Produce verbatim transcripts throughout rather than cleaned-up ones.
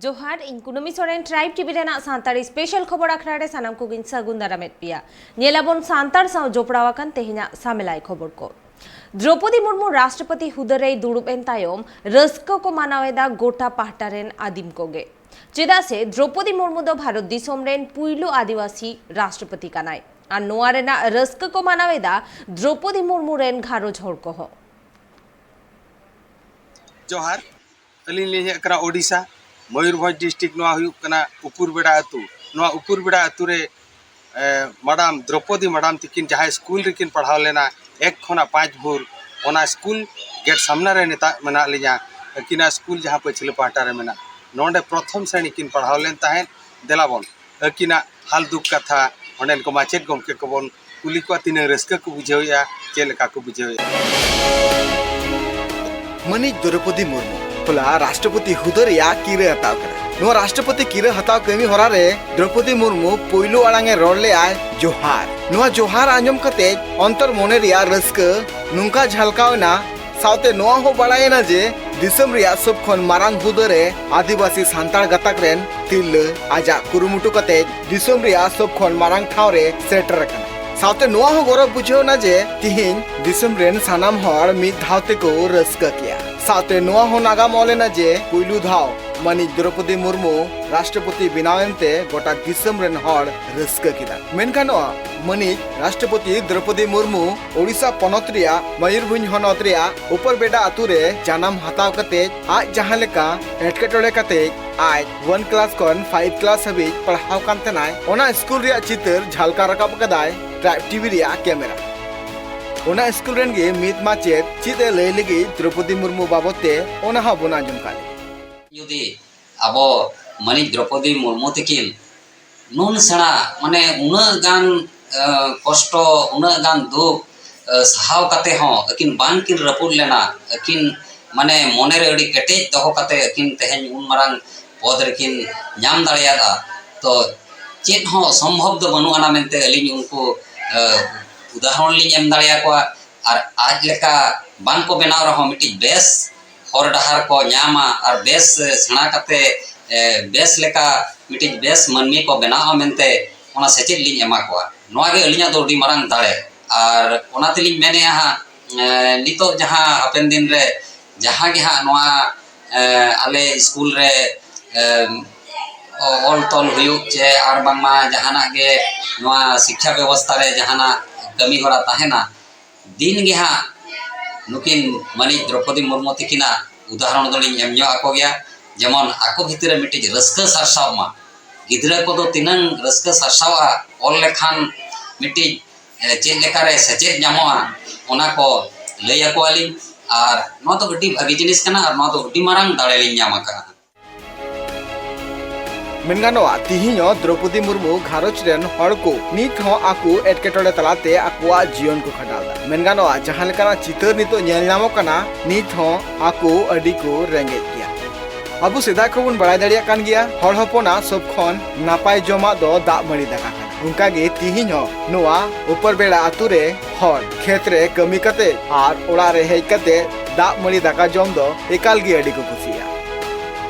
ᱡᱚᱦᱟᱨ, ᱤᱧ ᱠᱩᱱᱟᱹᱢᱤ ᱥᱚᱨᱮᱱ, ᱴᱨᱟᱭᱤᱵᱽ ᱴᱤᱵᱷᱤ ᱨᱮᱱᱟᱜ ᱥᱟᱱᱛᱟᱲᱤ ᱥᱯᱮᱥᱟᱞ ᱠᱷᱚᱵᱚᱨ ᱟᱠᱷᱲᱟ ᱨᱮ ᱥᱟᱱᱟᱢ ᱠᱚᱜᱮᱧ ᱥᱟᱹᱜᱩᱱ ᱫᱟᱨᱟᱢᱮᱫ ᱯᱮᱭᱟ᱾ ᱧᱮᱞᱟᱵᱚᱱ ᱥᱟᱱᱛᱟᱲ ᱥᱟᱶ ᱡᱚᱯᱲᱟᱣ ᱟᱠᱟᱱ ᱛᱮᱦᱮᱧᱟᱜ ᱥᱟᱢᱮᱞᱟᱭ ᱠᱷᱚᱵᱚᱨ ᱠᱚ᱾ ᱫᱨᱚᱯᱚᱫᱤ ᱢᱩᱨᱢᱩ ᱨᱟᱥᱴᱨᱚᱯᱚᱛᱤ ᱦᱩᱫᱟᱹ ᱨᱮᱭ ᱫᱩᱲᱩᱵ ᱮᱱ ᱛᱟᱭᱚᱢ ᱨᱟᱹᱥᱠᱟᱹ ᱠᱚ ᱢᱟᱱᱟᱣ ᱮᱫᱟ ᱜᱚᱴᱟ ᱯᱟᱦᱴᱟ ᱨᱮᱱ ᱟᱹᱫᱤᱢ ᱠᱚᱜᱮ᱾ ᱪᱮᱫᱟᱜ ᱥᱮ ᱫᱨᱚᱯᱚᱫᱤ ᱢᱩᱨᱢᱩ ᱫᱚ ᱵᱷᱟᱨᱚᱛ ᱫᱤᱥᱚᱢ ᱨᱮᱱ ᱯᱩᱭᱞᱩ ᱟᱹᱫᱤᱵᱟᱹᱥᱤ ᱨᱟᱥᱴᱨᱚᱯᱚᱛᱤ ᱠᱟᱱᱟᱭ᱾ ᱟᱨ ᱱᱚᱣᱟ ᱨᱮᱱᱟᱜ ᱨᱟᱹᱥᱠᱟᱹ ᱠᱚ ᱢᱟᱱᱟᱣ ᱮᱫᱟ ᱫᱨᱚᱯᱚᱫᱤ ᱢᱩᱨᱢᱩ ᱨᱮᱱ ᱜᱷᱟᱨᱚᱸᱡᱽ ᱦᱚᱲ ᱠᱚᱦᱚᱸ᱾ ᱡᱚᱦᱟᱨ, ᱟᱹᱞᱤᱧ ᱞᱤᱧ ᱦᱮᱡ ᱟᱠᱟᱱᱟ ᱳᱰᱤᱥᱟ, ᱢᱚᱭᱩᱨᱵᱷᱚᱸᱡᱽ ᱰᱤᱥᱴᱨᱤᱠᱴ᱾ ᱱᱚᱣᱟ ᱦᱩᱭᱩᱜ ᱠᱟᱱᱟ ᱩᱯᱩᱨᱵᱮᱲᱟ ᱟᱹᱛᱩ᱾ ᱱᱚᱣᱟ ᱩᱯᱩᱨᱵᱮᱲᱟ ᱟᱹᱛᱩ ᱨᱮ, ᱮ, ᱢᱟᱰᱟᱢ ᱫᱨᱚᱯᱚᱫᱤ ᱢᱟᱰᱟᱢ ᱛᱤᱠᱤᱱ ᱡᱟᱦᱟᱸ ᱥᱠᱩᱞ ᱨᱮᱠᱤᱱ ᱯᱟᱲᱦᱟᱣ ᱞᱮᱱᱟ, ᱮᱠ ᱠᱷᱚᱱᱟᱜ ᱯᱟᱸᱪ ᱵᱷᱳᱨ, ᱚᱱᱟ ᱥᱠᱩᱞ ᱜᱮᱴ ᱥᱟᱢᱱᱟ ᱨᱮ ᱱᱤᱛᱚᱜ ᱢᱮᱱᱟᱜ ᱞᱤᱧᱟ᱾ ᱟᱹᱠᱤᱱᱟᱜ ᱥᱠᱩᱞ ᱡᱟᱦᱟᱸ ᱯᱟᱹᱪᱷᱞᱟᱹ ᱯᱟᱦᱴᱟ ᱨᱮ ᱢᱮᱱᱟᱜ, ᱱᱚᱰᱮ ᱯᱨᱚᱛᱷᱚᱢ ᱥᱨᱮᱱᱤ ᱠᱤᱱ ᱯᱟᱲᱦᱟᱣ ᱞᱮᱱ ᱛᱟᱦᱮᱸᱫ᱾ ᱫᱮᱞᱟᱵᱚᱱ ᱟᱹᱠᱤᱱᱟᱜ ᱦᱟᱞ ᱫᱩᱠ ᱠᱟᱛᱷᱟ ᱚᱸᱰᱮᱱ ᱠᱚ ᱢᱟᱪᱮᱫ ᱜᱚᱢᱠᱮ ᱠᱚᱵᱚᱱ ᱠᱩᱞᱤ ᱠᱚᱣᱟ, ᱛᱤᱱᱟᱹᱜ ᱨᱟᱹᱥᱠᱟᱹ ᱠᱚ ᱵᱩᱡᱷᱟᱹᱣᱮᱫᱼᱟ, ᱪᱮᱫ ᱞᱮᱠᱟ ᱠᱚ ᱵᱩᱡᱷᱟᱹᱣᱮᱫᱼᱟ᱾ ᱢᱟᱹᱱᱤᱡ ᱫᱨᱚᱯᱚᱫᱤ ᱢᱩᱨᱢᱩ ᱦᱚᱞᱟ ᱨᱟᱥᱴᱨᱚᱯᱚᱛᱤ ᱦᱩᱫᱟᱹ ᱨᱮᱭᱟᱜ ᱠᱤᱨᱟᱹ ᱦᱟᱛᱟᱣ ᱠᱟᱱᱟ᱾ ᱱᱚᱣᱟ ᱨᱟᱥᱴᱨᱚᱯᱚᱛᱤ ᱠᱤᱨᱟᱹ ᱦᱟᱛᱟᱣ ᱠᱟᱹᱢᱤ ᱦᱚᱨᱟ ᱨᱮ ᱫᱨᱚᱯᱚᱫᱤ ᱢᱩᱨᱢᱩ ᱯᱳᱭᱞᱳ ᱟᱲᱟᱝ ᱮ ᱨᱚᱲ ᱞᱮᱫᱼᱟᱭ, "ᱡᱚᱦᱟᱨ᱾" ᱱᱚᱣᱟ ᱡᱚᱦᱟᱨ ᱟᱸᱡᱚᱢ ᱠᱟᱛᱮ ᱚᱱᱛᱚᱨ ᱢᱚᱱᱮ ᱨᱮᱭᱟᱜ ᱨᱟᱹᱥᱠᱟᱹ ᱱᱚᱝᱠᱟ ᱡᱷᱟᱞᱠᱟᱣ ᱮᱱᱟ, ᱥᱟᱶᱛᱮ ᱱᱚᱣᱟ ᱦᱚᱸ ᱵᱟᱲᱟᱭᱮᱱᱟ ᱡᱮ ᱫᱤᱥᱚᱢ ᱨᱮᱭᱟᱜ ᱥᱚᱵ ᱠᱷᱚᱱ ᱢᱟᱨᱟᱝ ᱦᱩᱫᱟᱹ ᱨᱮ ᱟᱹᱫᱤᱵᱟᱹᱥᱤ ᱥᱟᱱᱛᱟᱲ ᱜᱟᱛᱟᱠ ᱨᱮᱱ ᱛᱤᱨᱞᱟᱹ ᱟᱡᱟᱜ ᱠᱩᱨᱩᱢᱩᱴᱩ ᱠᱟᱛᱮ ᱫᱤᱥᱚᱢ ᱨᱮᱭᱟᱜ ᱥᱚᱵ ᱠᱷᱚᱱ ᱢᱟᱨᱟᱝ ᱴᱷᱟᱶ ᱨᱮ ᱥᱮᱴᱮᱨ ᱟᱠᱟᱱᱟ᱾ ᱥᱟᱶᱛᱮ ᱱᱚᱣᱟ ᱦᱚᱸ ᱜᱚᱨᱚᱵ ᱵᱩᱡᱷᱟᱹᱣ ᱮᱱᱟ ᱡᱮ ᱛᱤᱦᱤᱧ ᱫᱤᱥᱚᱢ ᱨᱮᱱ ᱥᱟᱱᱟᱢ ᱦᱚᱲ ᱢᱤᱫ ᱫᱷᱟᱣ ᱛᱮᱠᱚ ᱨᱟᱹᱥᱠᱟᱹ ᱠᱮᱜᱼᱟ᱾ ᱥᱟᱶᱛᱮ ᱱᱚᱣᱟ ᱦᱚᱸ ᱱᱟᱜᱟᱢ ᱚᱞ ᱮᱱᱟ ᱡᱮ ᱯᱩᱭᱞᱩ ᱫᱷᱟᱣ ᱢᱟᱹᱱᱤᱡ ᱫᱨᱚᱯᱚᱫᱤ ᱢᱩᱨᱢᱩ ᱨᱟᱥᱴᱨᱚᱯᱚᱛᱤ ᱵᱮᱱᱟᱣ ᱮᱱᱛᱮ ᱜᱚᱴᱟ ᱫᱤᱥᱚᱢ ᱨᱮᱱ ᱦᱚᱲ ᱨᱟᱹᱥᱠᱟᱹ ᱠᱮᱫᱟ᱾ ᱢᱮᱱ ᱜᱟᱱᱚᱜᱼᱟ, ᱢᱟᱹᱱᱤᱡ ᱨᱟᱥᱴᱨᱚᱯᱚᱛᱤ ᱫᱨᱚᱯᱚᱫᱤ ᱢᱩᱨᱢᱩ ᱳᱰᱤᱥᱟ ᱯᱚᱱᱚᱛ ᱨᱮᱭᱟᱜ ᱢᱚᱭᱩᱨᱵᱷᱚᱸᱡᱽ ᱦᱚᱱᱚᱛ ᱨᱮᱭᱟᱜ ᱩᱯᱚᱨᱵᱮᱰᱟ ᱟᱛᱳ ᱨᱮ ᱡᱟᱱᱟᱢ ᱦᱟᱛᱟᱣ ᱠᱟᱛᱮ ᱟᱡ ᱡᱟᱦᱟᱸ ᱞᱮᱠᱟ ᱮᱴᱠᱮᱴᱚᱬᱮ ᱠᱟᱛᱮ ᱟᱡ ᱚᱣᱟᱱ ᱠᱞᱟᱥ ᱠᱷᱚᱱ ᱯᱷᱟᱭᱤᱵᱷ ᱠᱞᱟᱥ ᱦᱟᱹᱵᱤᱡ ᱯᱟᱲᱦᱟᱣ ᱠᱟᱱ ᱛᱟᱦᱮᱱᱟᱭ, ᱚᱱᱟ ᱥᱠᱩᱞ ᱨᱮᱭᱟᱜ ᱪᱤᱛᱟᱹᱨ ᱡᱷᱟᱞᱠᱟᱣ ᱨᱟᱠᱟᱵ ᱟᱠᱟᱫᱟᱭ ᱴᱨᱟᱭᱤᱵᱽ ᱴᱤᱵᱷᱤ ᱨᱮᱭᱟᱜ ᱠᱮᱢᱮᱨᱟ᱾ ᱚᱱᱟ ᱥᱠᱩᱞ ᱨᱮᱱ ᱜᱮ ᱢᱤᱫ ᱢᱟᱪᱮᱫ ᱪᱮᱫ ᱮ ᱞᱟᱹᱭ ᱞᱟᱹᱜᱤᱫ ᱫᱨᱚᱯᱚᱫᱤ ᱢᱩᱨᱢᱩ ᱵᱟᱵᱚᱫ ᱛᱮ, ᱚᱱᱟ ᱦᱚᱸ ᱵᱚᱱ ᱟᱸᱡᱚᱢ ᱠᱟᱜ ᱞᱮᱜᱮ᱾ ᱡᱩᱫᱤ ᱟᱵᱚ ᱢᱟᱹᱱᱤᱡ ᱫᱨᱚᱯᱚᱫᱤ ᱢᱩᱨᱢᱩ ᱛᱟᱹᱠᱤᱱ ᱱᱩᱱ ᱥᱮᱬᱟ, ᱢᱟᱱᱮ ᱩᱱᱟᱹᱜ ᱜᱟᱱ, ᱮ, ᱠᱚᱥᱴᱚ, ᱩᱱᱟᱹᱜ ᱜᱟᱱ ᱫᱩᱠ, ᱮ, ᱥᱟᱦᱟᱣ ᱠᱟᱛᱮ ᱦᱚᱸ ᱟᱹᱠᱤᱱ ᱵᱟᱝ ᱠᱤᱱ ᱨᱟᱹᱯᱩᱫ ᱞᱮᱱᱟ, ᱟᱹᱠᱤᱱ ᱢᱟᱱᱮ ᱢᱚᱱᱮ ᱨᱮ ᱟᱹᱰᱤ ᱠᱮᱴᱮᱡ ᱫᱚᱦᱚ ᱠᱟᱛᱮ ᱟᱹᱠᱤᱱ ᱛᱮᱦᱮᱧ ᱩᱱ ᱢᱟᱨᱟᱝ ᱯᱚᱫᱽ ᱨᱮᱠᱤᱱ ᱧᱟᱢ ᱫᱟᱲᱮᱭᱟᱫᱟ᱾ ᱛᱚ ᱪᱮᱫ ᱦᱚᱸ ᱚᱥᱚᱢᱵᱷᱚᱵ ᱫᱚ ᱵᱟᱹᱱᱩᱜ ᱟᱱᱟ ᱢᱮᱱᱛᱮ ᱟᱹᱞᱤᱧ ᱩᱱᱠᱩ, ᱮ, ᱩᱫᱟᱦᱚᱨᱚᱱ ᱞᱤᱧ ᱮᱢ ᱫᱟᱲᱮᱭᱟᱠᱚᱣᱟ᱾ ᱟᱨ ᱟᱡ ᱞᱮᱠᱟ ᱵᱟᱝ ᱠᱚ ᱵᱮᱱᱟᱣ ᱨᱮᱦᱚᱸ ᱢᱤᱫᱴᱤᱡ ᱵᱮᱥ ᱦᱚᱨ ᱰᱟᱦᱟᱨ ᱠᱚ ᱧᱟᱢᱟ ᱟᱨ ᱵᱮᱥ ᱥᱮᱬᱟ ᱠᱟᱛᱮ, ᱵᱮᱥ ᱞᱮᱠᱟ ᱢᱤᱫᱴᱤᱡ ᱵᱮᱥ ᱢᱟᱹᱱᱢᱤ ᱠᱚ ᱵᱮᱱᱟᱣᱟ ᱢᱮᱱᱛᱮ ᱚᱱᱟ ᱥᱮᱪᱮᱫ ᱞᱤᱧ ᱮᱢᱟ ᱠᱚᱣᱟ᱾ ᱱᱚᱣᱟ ᱜᱮ ᱟᱹᱞᱤᱧᱟᱜ ᱫᱚ ᱟᱹᱰᱤ ᱢᱟᱨᱟᱝ ᱫᱟᱲᱮ᱾ ᱟᱨ ᱚᱱᱟ ᱛᱮᱞᱤᱧ ᱢᱮᱱᱮᱫᱼᱟ ᱦᱟᱸᱜ, ᱮ, ᱱᱤᱛᱚᱜ ᱡᱟᱦᱟᱸ ᱦᱟᱯᱮᱱ ᱫᱤᱱ ᱨᱮ ᱡᱟᱦᱟᱸ ᱜᱮ ᱦᱟᱸᱜ ᱱᱚᱣᱟ, ᱮ, ᱟᱞᱮ ᱥᱠᱩᱞ ᱨᱮ, ᱮ, ᱚᱞ ᱛᱚᱞ ᱦᱩᱭᱩᱜ ᱪᱮ ᱟᱨ ᱵᱟᱝᱢᱟ ᱡᱟᱦᱟᱱᱟᱜ ᱜᱮ ᱱᱚᱣᱟ ᱥᱤᱠᱠᱷᱟ ᱵᱮᱵᱚᱥᱛᱷᱟ ᱨᱮ ᱡᱟᱦᱟᱱᱟᱜ ᱠᱟᱹᱢᱤ ᱦᱚᱨᱟ ᱛᱟᱦᱮᱱᱟ, ᱫᱤᱱ ᱜᱮ ᱦᱟᱸᱜ ᱱᱩᱠᱤᱱ ᱢᱟᱹᱱᱤᱡ ᱫᱨᱚᱯᱚᱫᱤ ᱢᱩᱨᱢᱩ ᱛᱤᱠᱤᱱᱟᱜ ᱩᱫᱟᱦᱚᱨᱚᱬ ᱫᱚᱞᱤᱧ ᱮᱢ ᱧᱚᱜ ᱟᱠᱚ ᱜᱮᱭᱟ᱾ ᱡᱮᱢᱚᱱ ᱟᱠᱚ ᱵᱷᱤᱛᱤᱨ ᱨᱮ ᱢᱤᱫᱴᱤᱡ ᱨᱟᱹᱥᱠᱟᱹ ᱥᱟᱨᱥᱟᱣ ᱢᱟ᱾ ᱜᱤᱫᱽᱨᱟᱹ ᱠᱚᱫᱚ ᱛᱤᱱᱟᱹᱝ ᱨᱟᱹᱥᱠᱟᱹ ᱥᱟᱨᱥᱟᱣᱜᱼᱟ, ᱚᱞ ᱞᱮᱠᱷᱟᱱ ᱢᱤᱫᱴᱤᱡ, ᱮ, ᱪᱮᱫ ᱞᱮᱠᱟᱨᱮ ᱥᱮᱪᱮᱫ ᱧᱟᱢᱚᱜᱼᱟ, ᱚᱱᱟ ᱠᱚ ᱞᱟᱹᱭ ᱟᱠᱚᱣᱟᱞᱤᱧ᱾ ᱟᱨ ᱱᱚᱣᱟ ᱫᱚ ᱟᱹᱰᱤ ᱵᱷᱟᱹᱜᱤ ᱡᱤᱱᱤᱥ ᱠᱟᱱᱟ ᱟᱨ ᱱᱚᱣᱟ ᱫᱚ ᱟᱹᱰᱤ ᱢᱟᱨᱟᱝ ᱫᱟᱲᱮ ᱞᱤᱧ ᱧᱟᱢ ᱟᱠᱟᱫᱼᱟ᱾ ᱢᱮᱱ ᱜᱟᱱᱚᱜᱼᱟ, ᱛᱤᱦᱤᱧ ᱦᱚᱸ ᱫᱨᱚᱯᱚᱫᱤ ᱢᱩᱨᱢᱩ ᱜᱷᱟᱨᱚᱸᱡᱽ ᱨᱮᱱ ᱦᱚᱲ ᱠᱚ ᱱᱤᱛ ᱦᱚᱸ ᱟᱠᱚ ᱮᱴᱠᱮᱴᱚᱬᱮ ᱛᱟᱞᱟᱛᱮ ᱟᱠᱚᱣᱟᱜ ᱡᱤᱭᱚᱱ ᱠᱚ ᱠᱷᱟᱸᱰᱟᱣ ᱮᱫᱟ᱾ ᱢᱮᱱ ᱜᱟᱱᱚᱜᱼᱟ, ᱡᱟᱦᱟᱸ ᱞᱮᱠᱟᱱᱟᱜ ᱪᱤᱛᱟᱹᱨ ᱱᱤᱛᱚᱜ ᱧᱮᱞ ᱧᱟᱢᱚᱜ ᱠᱟᱱᱟ, ᱱᱤᱛ ᱦᱚᱸ ᱟᱠᱚ ᱟᱹᱰᱤ ᱠᱚ ᱨᱮᱸᱜᱮᱡ ᱜᱮᱭᱟ᱾ ᱟᱵᱚ ᱥᱮᱫᱟᱭ ᱠᱷᱚᱱ ᱵᱚᱱ ᱵᱟᱲᱟᱭ ᱫᱟᱲᱮᱭᱟᱜ ᱠᱟᱱ ᱜᱮᱭᱟ, ᱦᱚᱲ ᱦᱚᱯᱚᱱᱟᱜ ᱥᱚᱵ ᱠᱷᱚᱱ ᱱᱟᱯᱟᱭ ᱡᱚᱢᱟᱜ ᱫᱚ ᱫᱟᱜ ᱢᱟᱹᱲᱤ ᱫᱟᱠᱟ ᱠᱟᱱᱟ᱾ ᱚᱱᱠᱟ ᱜᱮ ᱛᱤᱦᱤᱧ ᱦᱚᱸ ᱱᱚᱣᱟ ᱩᱯᱚᱨ ᱵᱮᱲᱟ ᱟᱛᱳ ᱨᱮ ᱦᱚᱲ ᱠᱷᱮᱛ ᱨᱮ ᱠᱟᱹᱢᱤ ᱠᱟᱛᱮ ᱟᱨ ᱚᱲᱟᱜ ᱨᱮ ᱦᱮᱡ ᱠᱟᱛᱮ ᱫᱟᱜ ᱢᱟᱹᱲᱤ ᱫᱟᱠᱟ ᱡᱚᱢ ᱫᱚ ᱮᱠᱟᱞ ᱜᱮ ᱟᱹᱰᱤ ᱠᱚ ᱠᱩᱥᱤᱭᱟᱜᱼᱟ᱾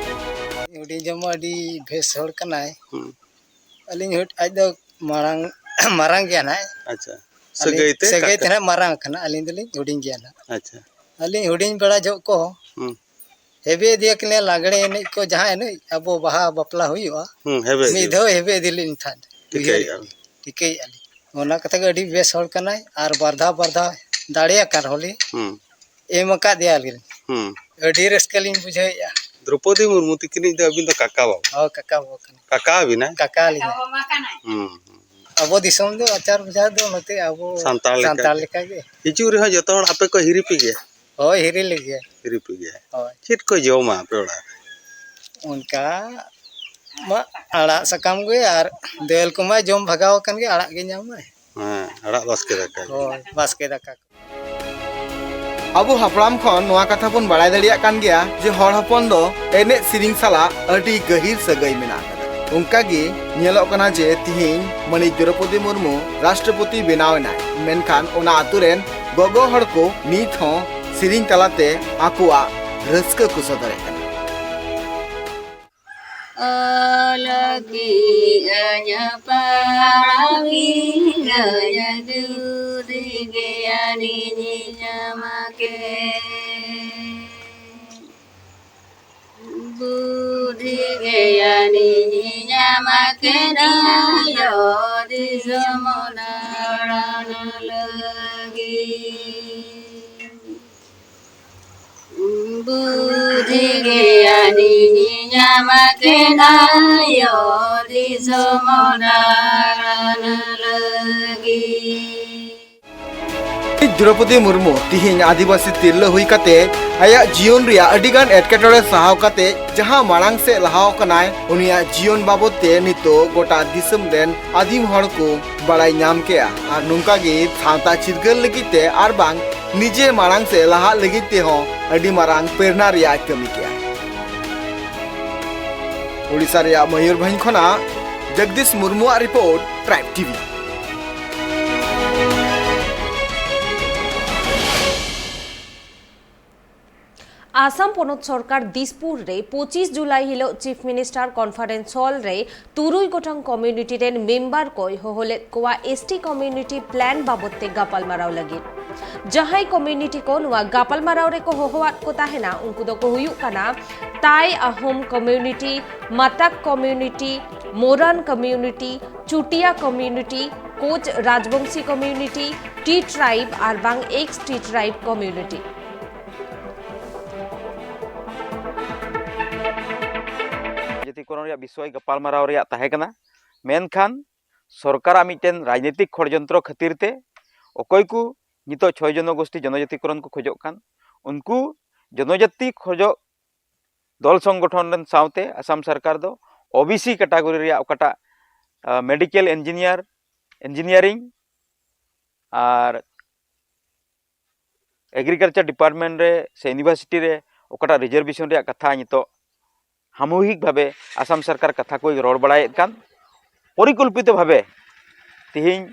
ᱦᱩᱰᱤᱧ ᱡᱚᱢ ᱟᱹᱰᱤ ᱵᱮᱥ ᱦᱚᱲ ᱠᱟᱱᱟᱭ᱾ ᱦᱩᱸ᱾ ᱟᱹᱞᱤᱧ ᱦᱩᱰ-, ᱟᱡ ᱫᱚ ᱢᱟᱨᱟᱝ, ᱢᱟᱨᱟᱝ ᱜᱮᱭᱟ ᱱᱟᱭ᱾ ᱟᱪᱪᱷᱟ᱾ ᱟᱹᱞᱤᱧ ᱥᱟᱹᱜᱟᱹᱭ ᱛᱮ ᱥᱟᱹᱜᱟᱹᱭ ᱠᱟᱠᱟ᱾ ᱛᱮ ᱱᱟᱜ ᱢᱟᱨᱟᱝ ᱠᱟᱱᱟ, ᱟᱹᱞᱤᱧ ᱫᱚᱞᱤᱧ ᱦᱩᱰᱤᱧ ᱜᱮᱭᱟ ᱱᱟᱜ᱾ ᱟᱪᱪᱷᱟ᱾ ᱟᱹᱞᱤᱧ ᱦᱩᱰᱤᱧ ᱵᱮᱲᱟ ᱡᱚᱦᱚᱜ ᱠᱚ ᱦᱩᱸ᱾ ᱦᱮᱵᱮ ᱤᱫᱤᱭᱟ ᱠᱤᱱᱟ ᱞᱟᱜᱽᱲᱮ ᱮᱱᱮᱡ ᱠᱚ, ᱡᱟᱦᱟᱸ ᱮᱱᱮᱡ ᱟᱵᱚ ᱵᱟᱦᱟ ᱵᱟᱯᱞᱟ ᱦᱩᱭᱩᱜᱼᱟ᱾ ᱦᱩᱸ, ᱦᱮᱵᱮ ᱢᱤᱫ ᱤᱫᱤ᱾ ᱫᱷᱟᱣ ᱦᱮᱵᱮ ᱤᱫᱤ ᱞᱤᱧ ᱛᱟᱦᱮᱸᱫ᱾ ᱴᱷᱤᱠᱟᱹᱭᱮᱫᱼᱟ ᱩᱭᱦᱟᱹᱨ ᱵᱤᱱ᱾ ᱴᱷᱤᱠᱟᱹᱭᱮᱫᱼᱟ ᱞᱤᱧ᱾ ᱚᱱᱟ ᱠᱟᱛᱷᱟ ᱜᱮ ᱟᱹᱰᱤ ᱵᱮᱥ ᱦᱚᱲ ᱠᱟᱱᱟᱭ, ᱟᱨ ᱵᱟᱨ ᱫᱷᱟᱣ, ᱵᱟᱨ ᱫᱷᱟᱣ ᱫᱟᱲᱮᱭᱟᱠᱟᱱ ᱨᱮᱦᱚᱸ ᱞᱤᱧ ᱦᱩᱸ᱾ ᱮᱢ ᱟᱠᱟᱫᱮᱭᱟ ᱞᱤᱧ᱾ ᱦᱩᱸ᱾ ᱟᱹᱰᱤ ᱨᱟᱹᱥᱠᱟᱹ ᱞᱤᱧ ᱵᱩᱡᱷᱟᱹᱣᱮᱫᱼᱟ᱾ ᱫᱨᱚᱯᱚᱫᱤ ᱢᱩᱨᱢᱩ ᱛᱤᱠᱤᱱᱤᱡ ᱫᱚ ᱟᱹᱵᱤᱱ ᱫᱚ ᱠᱟᱠᱟ ᱵᱟᱵᱟ? ᱦᱳᱭ, ᱠᱟᱠᱟ ᱵᱟᱵᱟ ᱠᱟᱱᱟ᱾ ᱠᱟᱠᱟ ᱟᱹᱵᱤᱱᱟᱭ? ᱦᱩᱸ, ᱦᱩᱸ᱾ ᱟᱵᱚ ᱫᱤᱥᱚᱢ ᱫᱚ ᱟᱪᱟᱨ ᱵᱤᱪᱟᱨ ᱫᱚ ᱱᱚᱛᱮ ᱟᱵᱚ ᱥᱟᱱᱛᱟᱲ ᱞᱮᱠᱟ ᱥᱟᱱᱛᱟᱲ ᱜᱮ᱾ ᱞᱮᱠᱟ ᱜᱮ᱾ ᱦᱤᱡᱩᱜ ᱨᱮᱦᱚᱸ ᱡᱚᱛᱚ ᱦᱚᱲ ᱟᱯᱮ ᱠᱚ ᱦᱤᱨᱤ ᱯᱮ ᱜᱮᱭᱟ? ᱦᱳᱭ, ᱦᱤᱨᱤ ᱞᱮᱜᱮ᱾ ᱦᱤᱨᱤ ᱯᱮ ᱜᱮᱭᱟ᱾ ᱦᱳᱭ᱾ ᱪᱮᱫ ᱠᱚ ᱡᱚᱢᱟ ᱟᱯᱮ ᱚᱲᱟᱜ ᱨᱮ? ᱚᱱᱠᱟ ᱢᱟ ᱟᱲᱟᱜ ᱥᱟᱠᱟᱢ ᱜᱮ, ᱟᱨ ᱫᱟᱹᱞ ᱠᱚᱢᱟ ᱡᱚᱢ ᱵᱷᱟᱜᱟᱣ ᱟᱠᱟᱱ ᱜᱮ, ᱟᱲᱟᱜ ᱜᱮ ᱧᱟᱢᱟᱭ᱾ ᱦᱮᱸ, ᱟᱲᱟᱜ ᱵᱟᱥᱠᱮ ᱫᱟᱠᱟ ᱜᱮ᱾ ᱦᱳᱭ, ᱵᱟᱥᱠᱮ ᱫᱟᱠᱟ ᱠᱚ᱾ ᱟᱵᱚ ᱦᱟᱯᱲᱟᱢ ᱠᱷᱚᱱ ᱱᱚᱣᱟ ᱠᱟᱛᱷᱟ ᱵᱚᱱ ᱵᱟᱲᱟᱭ ᱫᱟᱲᱮᱭᱟᱜ ᱠᱟᱱ ᱜᱮᱭᱟ ᱡᱮ ᱦᱚᱲ ᱦᱚᱯᱚᱱ ᱫᱚ ᱮᱱᱮᱡ ᱥᱮᱨᱮᱧ ᱥᱟᱞᱟᱜ ᱟᱹᱰᱤ ᱜᱟᱹᱦᱤᱨ ᱥᱟᱹᱜᱟᱹᱭ ᱢᱮᱱᱟᱜ ᱟᱠᱟᱫᱟ᱾ ᱚᱱᱠᱟ ᱜᱮ ᱧᱮᱞᱚᱜ ᱠᱟᱱᱟ ᱡᱮ ᱛᱤᱦᱤᱧ ᱢᱟᱹᱱᱤᱡ ᱫᱨᱚᱯᱚᱫᱤ ᱢᱩᱨᱢᱩ ᱨᱟᱥᱴᱨᱚᱯᱚᱛᱤ ᱵᱮᱱᱟᱣ ᱮᱱᱟᱭ, ᱢᱮᱱᱠᱷᱟᱱ ᱚᱱᱟ ᱟᱛᱳ ᱨᱮᱱ ᱜᱚᱜᱚ ᱦᱚᱲ ᱠᱚ ᱱᱤᱛ ᱦᱚᱸ ᱥᱮᱨᱮᱧ ᱛᱟᱞᱟᱛᱮ ᱟᱠᱚᱣᱟᱜ ᱨᱟᱹᱥᱠᱟᱹ ᱠᱚ ᱥᱚᱫᱚᱨᱮᱫ ᱠᱟᱱᱟ᱾ ᱚᱞ ᱠᱮᱜᱼᱟᱹᱧ ᱯᱟᱲᱦᱟᱣ ᱠᱮᱜᱼᱟᱹᱧ ᱵᱩᱫᱷᱤ ᱜᱮᱭᱟᱱᱤᱧ ᱧᱟᱢ ᱠᱮᱫ᱾ ᱵᱩᱫᱷᱤ ᱜᱮᱭᱟᱱᱤᱧ ᱧᱟᱢ ᱠᱮᱫᱟ ᱭᱳ ᱫᱤᱥᱚᱢ ᱫᱟᱬᱟᱱ ᱞᱟᱹᱜᱤᱫ᱾ ᱵᱩᱫᱷᱤ ᱜᱮᱭᱟᱱᱤᱧ ᱧᱟᱢ ᱠᱮᱫᱟ ᱭᱳ ᱫᱤᱥᱚᱢ ᱫᱟᱬᱟᱱ ᱞᱟᱹᱜᱤᱫ᱾ ᱫᱨᱚᱯᱚᱫᱤ ᱢᱩᱨᱢᱩ ᱛᱤᱦᱤᱧ ᱟᱹᱫᱤᱵᱟᱹᱥᱤ ᱛᱤᱨᱞᱟᱹ ᱦᱩᱭ ᱠᱟᱛᱮ ᱟᱭᱟᱜ ᱡᱤᱭᱚᱱ ᱨᱮᱭᱟᱜ ᱟᱹᱰᱤᱜᱟᱱ ᱮᱴᱠᱮᱴᱚᱬᱮ ᱥᱟᱦᱟᱣ ᱠᱟᱛᱮ ᱡᱟᱦᱟᱸ ᱢᱟᱲᱟᱝ ᱥᱮᱫ ᱞᱟᱦᱟᱣ ᱠᱟᱱᱟᱭ, ᱩᱱᱤᱭᱟᱜ ᱡᱤᱭᱚᱱ ᱵᱟᱵᱚᱫ ᱛᱮ ᱱᱤᱛᱚᱜ ᱜᱚᱴᱟ ᱫᱤᱥᱚᱢ ᱨᱮᱱ ᱟᱹᱫᱤᱢ ᱦᱚᱲ ᱠᱚ ᱵᱟᱲᱟᱭ ᱧᱟᱢ ᱠᱮᱜᱼᱟ᱾ ᱟᱨ ᱱᱚᱝᱠᱟ ᱜᱮ ᱥᱟᱶᱛᱟ ᱪᱤᱨᱜᱟᱹᱞ ᱞᱟᱹᱜᱤᱫ ᱛᱮ ᱟᱨ ᱵᱟᱝ ᱱᱤᱡᱮ ᱢᱟᱲᱟᱝ ᱥᱮᱫ ᱞᱟᱦᱟᱜ ᱞᱟᱹᱜᱤᱫ ᱛᱮᱦᱚᱸ ᱟᱹᱰᱤ ᱢᱟᱨᱟᱝ ᱯᱨᱮᱨᱱᱟ ᱨᱮᱭᱟᱜ ᱮ ᱠᱟᱹᱢᱤ ᱠᱮᱜᱼᱟ᱾ ᱳᱰᱤᱥᱟ ᱨᱮᱭᱟᱜ ᱢᱚᱭᱩᱨᱵᱷᱚᱸᱡᱽ ᱠᱷᱚᱱᱟᱜ ᱡᱚᱜᱽᱫᱤᱥ ᱢᱩᱨᱢᱩᱣᱟᱜ ᱨᱤᱯᱳᱨᱴ, ᱴᱨᱟᱭᱤᱵᱽ ᱴᱤᱵᱷᱤ᱾ ᱟᱥᱟᱢ ᱯᱚᱱᱚᱛ ᱥᱚᱨᱠᱟᱨ ᱫᱤᱥᱯᱩᱨ ᱨᱮ ᱯᱚᱸᱪᱤᱥ ᱡᱩᱞᱟᱭ ᱦᱤᱞᱳᱜ ᱪᱤᱯ ᱢᱤᱱᱤᱥᱴᱟᱨ ᱠᱚᱱᱯᱷᱟᱨᱮᱱᱥ ᱦᱚᱞ ᱨᱮ ᱛᱩᱨᱩᱭ ᱜᱚᱴᱟᱝ ᱠᱚᱢᱤᱭᱩᱱᱤᱴᱤ ᱨᱮᱱ ᱢᱮᱢᱵᱟᱨ ᱠᱚᱭ ᱦᱚᱦᱚ ᱞᱮᱫ ᱠᱚᱣᱟ᱾ ᱮᱥ ᱴᱤ ᱠᱚᱢᱤᱭᱩᱱᱤᱴᱤ ᱯᱞᱟᱱ ᱵᱟᱵᱚᱫ ᱛᱮ ᱜᱟᱯᱟᱞᱢᱟᱨᱟᱣ ᱞᱟᱹᱜᱤᱫ᱾ ᱡᱟᱦᱟᱸᱭ ᱠᱚᱢᱤᱭᱩᱱᱤᱴᱤ ᱠᱚ ᱱᱚᱣᱟ ᱜᱟᱯᱟᱞᱢᱟᱨᱟᱣ ᱨᱮᱠᱚ ᱦᱚᱦᱚᱣᱟᱫ ᱠᱚ ᱛᱟᱦᱮᱱᱟ, ᱩᱱᱠᱩ ᱫᱚᱠᱚ ᱦᱩᱭᱩᱜ ᱠᱟᱱᱟ ᱛᱟᱭ ᱟᱦᱳᱢ ᱠᱚᱢᱤᱭᱩᱱᱤᱴᱤ, ᱢᱟᱛᱟᱠ ᱠᱚᱢᱤᱭᱩᱱᱤᱴᱤ, ᱢᱳᱨᱟᱱ ᱠᱚᱢᱤᱭᱩᱱᱤᱴᱤ, ᱪᱩᱴᱤᱭᱟ ᱠᱚᱢᱤᱭᱩᱱᱤᱴᱤ, ᱠᱳᱪ ᱨᱟᱡᱽᱵᱚᱝᱥᱤ ᱠᱚᱢᱤᱭᱩᱱᱤᱴᱤ, ᱴᱤ ᱴᱨᱟᱭᱤᱵᱽ ᱟᱨ ᱵᱟᱝ ᱮᱠᱥ ᱴᱤ ᱴᱨᱟᱭᱤᱵᱽ ᱠᱚᱢᱤᱭᱩᱱᱤᱴᱤ᱾ ᱡᱟᱹᱛᱤᱠᱚᱨᱚᱱ ᱨᱮᱭᱟᱜ ᱵᱤᱥᱚᱭ ᱜᱟᱯᱟᱞᱢᱟᱨᱟᱣ ᱨᱮᱭᱟᱜ ᱛᱟᱦᱮᱸ ᱠᱟᱱᱟ, ᱢᱮᱱᱠᱷᱟᱱ ᱥᱚᱨᱠᱟᱨᱟᱜ ᱢᱤᱫᱴᱮᱱ ᱨᱟᱡᱽᱱᱤᱛᱤᱠ ᱥᱚᱲᱡᱚᱱᱛᱨᱚ ᱠᱷᱟᱹᱛᱤᱨ ᱛᱮ ᱚᱠᱚᱭ ᱠᱚ ᱱᱤᱛᱚᱜ ᱪᱷᱚᱭ ᱡᱚᱱᱚᱜᱳᱥᱴᱤ ᱡᱚᱱᱚᱡᱟᱹᱛᱤᱠᱚᱨᱚᱱ ᱠᱚ ᱠᱷᱚᱡᱚᱜ ᱠᱟᱱ, ᱩᱱᱠᱩ ᱡᱚᱱᱚᱡᱟᱹᱛᱤ ᱠᱷᱚᱡᱚᱜ ᱫᱚᱞ ᱥᱚᱝᱜᱚᱴᱷᱚᱱ ᱨᱮᱱ ᱥᱟᱶᱛᱮ ᱟᱥᱟᱢ ᱥᱚᱨᱠᱟᱨ ᱫᱚ ᱳ ᱵᱤ ᱥᱤ ᱠᱮᱴᱟᱜᱚᱨᱤ ᱨᱮᱭᱟᱜ ᱚᱠᱟᱴᱟᱜ, ᱟᱸ, ᱢᱮᱰᱤᱠᱮᱞ ᱤᱧᱡᱤᱱᱤᱭᱟᱨ, ᱤᱧᱡᱤᱱᱤᱭᱟᱨᱤᱝ ᱟᱨ ᱮᱜᱽᱨᱤᱠᱟᱞᱪᱟᱨ ᱰᱤᱯᱟᱨᱴᱢᱮᱱᱴ ᱨᱮ ᱥᱮ ᱤᱭᱩᱱᱤᱵᱷᱟᱨᱥᱤᱴᱤ ᱨᱮ ᱚᱠᱟᱴᱟᱜ ᱨᱤᱡᱟᱨᱵᱷᱮᱥᱚᱱ ᱨᱮᱭᱟᱜ ᱠᱟᱛᱷᱟ ᱱᱤᱛᱚᱜ ᱥᱟᱢᱩᱦᱤᱠ ᱵᱷᱟᱵᱮ ᱟᱥᱟᱢ ᱥᱚᱨᱠᱟᱨ ᱠᱟᱛᱷᱟ ᱠᱚᱭ ᱨᱚᱲ ᱵᱟᱲᱟᱭᱮᱫ ᱠᱟᱱ, ᱯᱚᱨᱤᱠᱚᱞᱯᱤᱛᱚ ᱵᱷᱟᱵᱮ ᱛᱤᱦᱤᱧ,